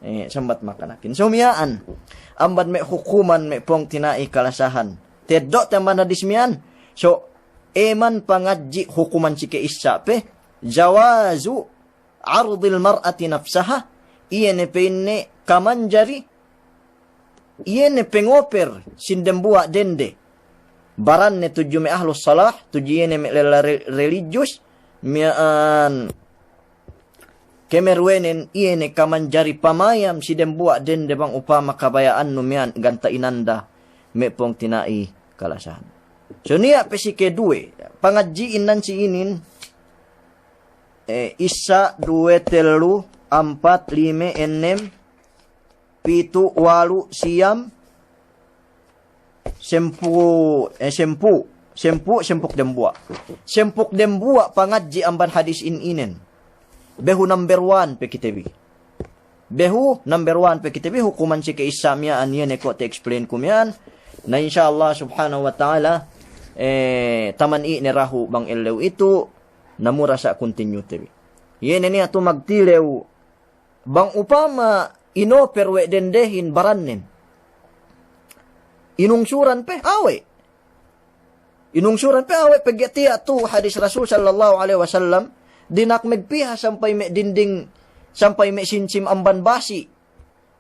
Eh, sambat makanakin. So miya'an, amban me' hukuman me' pungtina'i kalasahan. Teddo' te amban hadis miya'an. So, eman pangadji' hukuman si ke'issa' pe, jawazu ardil mar'ati nafsaha, iye ne pa'inne kamanjari, iye ne pengoper sin dembuwa' dende. Baranne tudju me' ahlus salah, tudju iye ne me' lella re-, religious, miya'an kemeruwenen iye ne kamanjari pamayam si dembuwa' dende bang upama kabaya'annu miya'an ganta' inanda me' pungtina'i kalasahan. So niya' pe si keduwe, pangadji'in nan si inin, eh, issa', duwe, tellu, ampat, lime, ennem, pitu', walu', siyam, sempu', eh, sempu', sempu', sempuk dembuwa'. Sempuk dembuwa' pangadji' amban hadis in inen. Behu number one pe kite bi. Behu number one pe kite bi, hukuman si ke'issa' miya'an iye ne ko' te-explain ku miya'an. Na insya Allah subhanahu wa ta'ala, eh, taman i' ne dahu' bang ellew itu, na mura sa' continue te bi. Iye ne niya' tu magtilew bang upama inoper we' dendehin barannen. Inungsuran pe awe'. Inungsuran pe awe' pegge' tiya' tu hadis Rasul sallallahu alaihi wasallam, dina'ak megpiha sampay me' dinding, sampay me' sinsim amban basi'.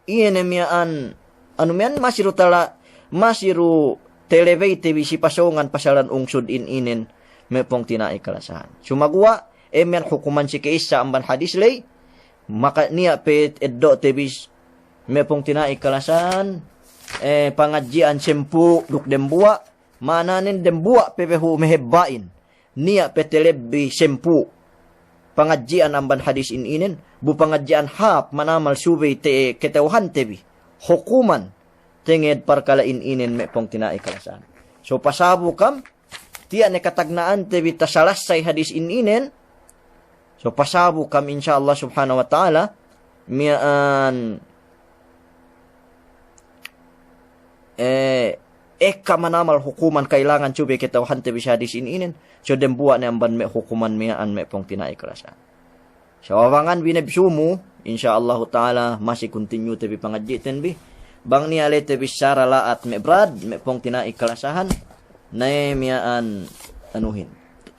Iye ne miya'an, anu miya'an masi du tala, masi du telebey te bi si pasōngan pasalan ungsud in inen me' pungtina'i kalasahan. Sumaguwa', eh, miya'an hukuman si ke'issa' amban hadis ley, maka niya' pe eddo' te bi me' pungtina'i kalasahan, eh, pangadji'an sempu' duk dembuwa', ma'ananen dembuwa' pe behu mehebba'in. Niya' pe telebbi sempu' pangadji'an amban hadis in inen, bu pangadji'an hāp manamal subey te-, kata'uhante bi hukuman tenged parkala' in inen me' pungtina'i kalasahan. So pasabu kam, tiya' ne katagna'ante bi tasalassay hadis in inen, so pasabu kam insya Allah subhanahu wa ta'ala, miya'an, eh, ekka manamal hukuman kailangan subey kata'uhante bi si hadis in inen, so dembuwa' ne amban me' hukuman miya'an me' pungtina'i kalasahan. So abangan bi ne bi sumu, insya Allahu ta'ala masi continue te bi pangadji'ten bi. Bang niya' le te bi sara la'at me' brad, me' pungtina'i kalasahan, ne miya'an anuhin.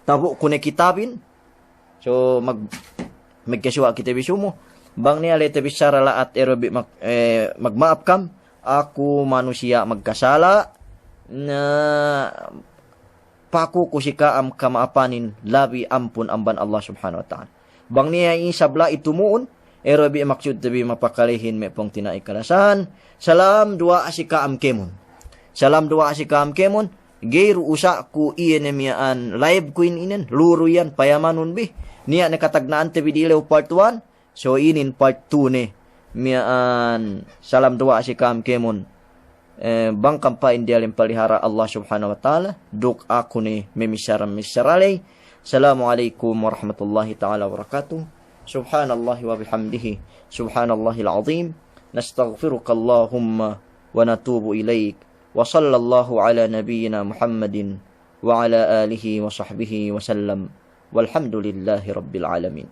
Tabu' ku ne kitabin, So, mag-, magkasuwa' kite bi sumu. Bang niya' le te bi sara la'at eru bi mag-, eh, magma'ap kam. Aku manusiya' magkasala'. Na, paku ku si ka'am kama'apanin labi ampun amban Allah Subhanahu wa Ta'ala. Bang niya' isab la'i tumu'un, eru bi maksud te bi mapakalehin me' pungtina'i kalasahan. Salam duwa'a si ka'am kēmon. Salam duwa'a si ka'am kēmon. Ga'i du usa'ku iye ne miya'an live ku in inen, luru iyan payamanun bi. Niya' ne katagna'ante bi dilew part one, so inin part two ne. Miya'an salam duwa'a si ka'am kēmon. Eh, bang kam pa'in diyalem palihara' Allah Subhanahu wa Ta'ala, duk aku ne memissara-missara ley. Assalamu alaikum warahmatullahi ta'ala wabarakatuh. Subhanallahi wa bihamdihi. Subhanallahil azim. Nastaghfiruka Allahumma wa natubu ilaik. Wa sallallahu ala nabiyyina Muhammadin wa ala alihi wa sahbihi wa sallam. Walhamdulillahi rabbil alamin.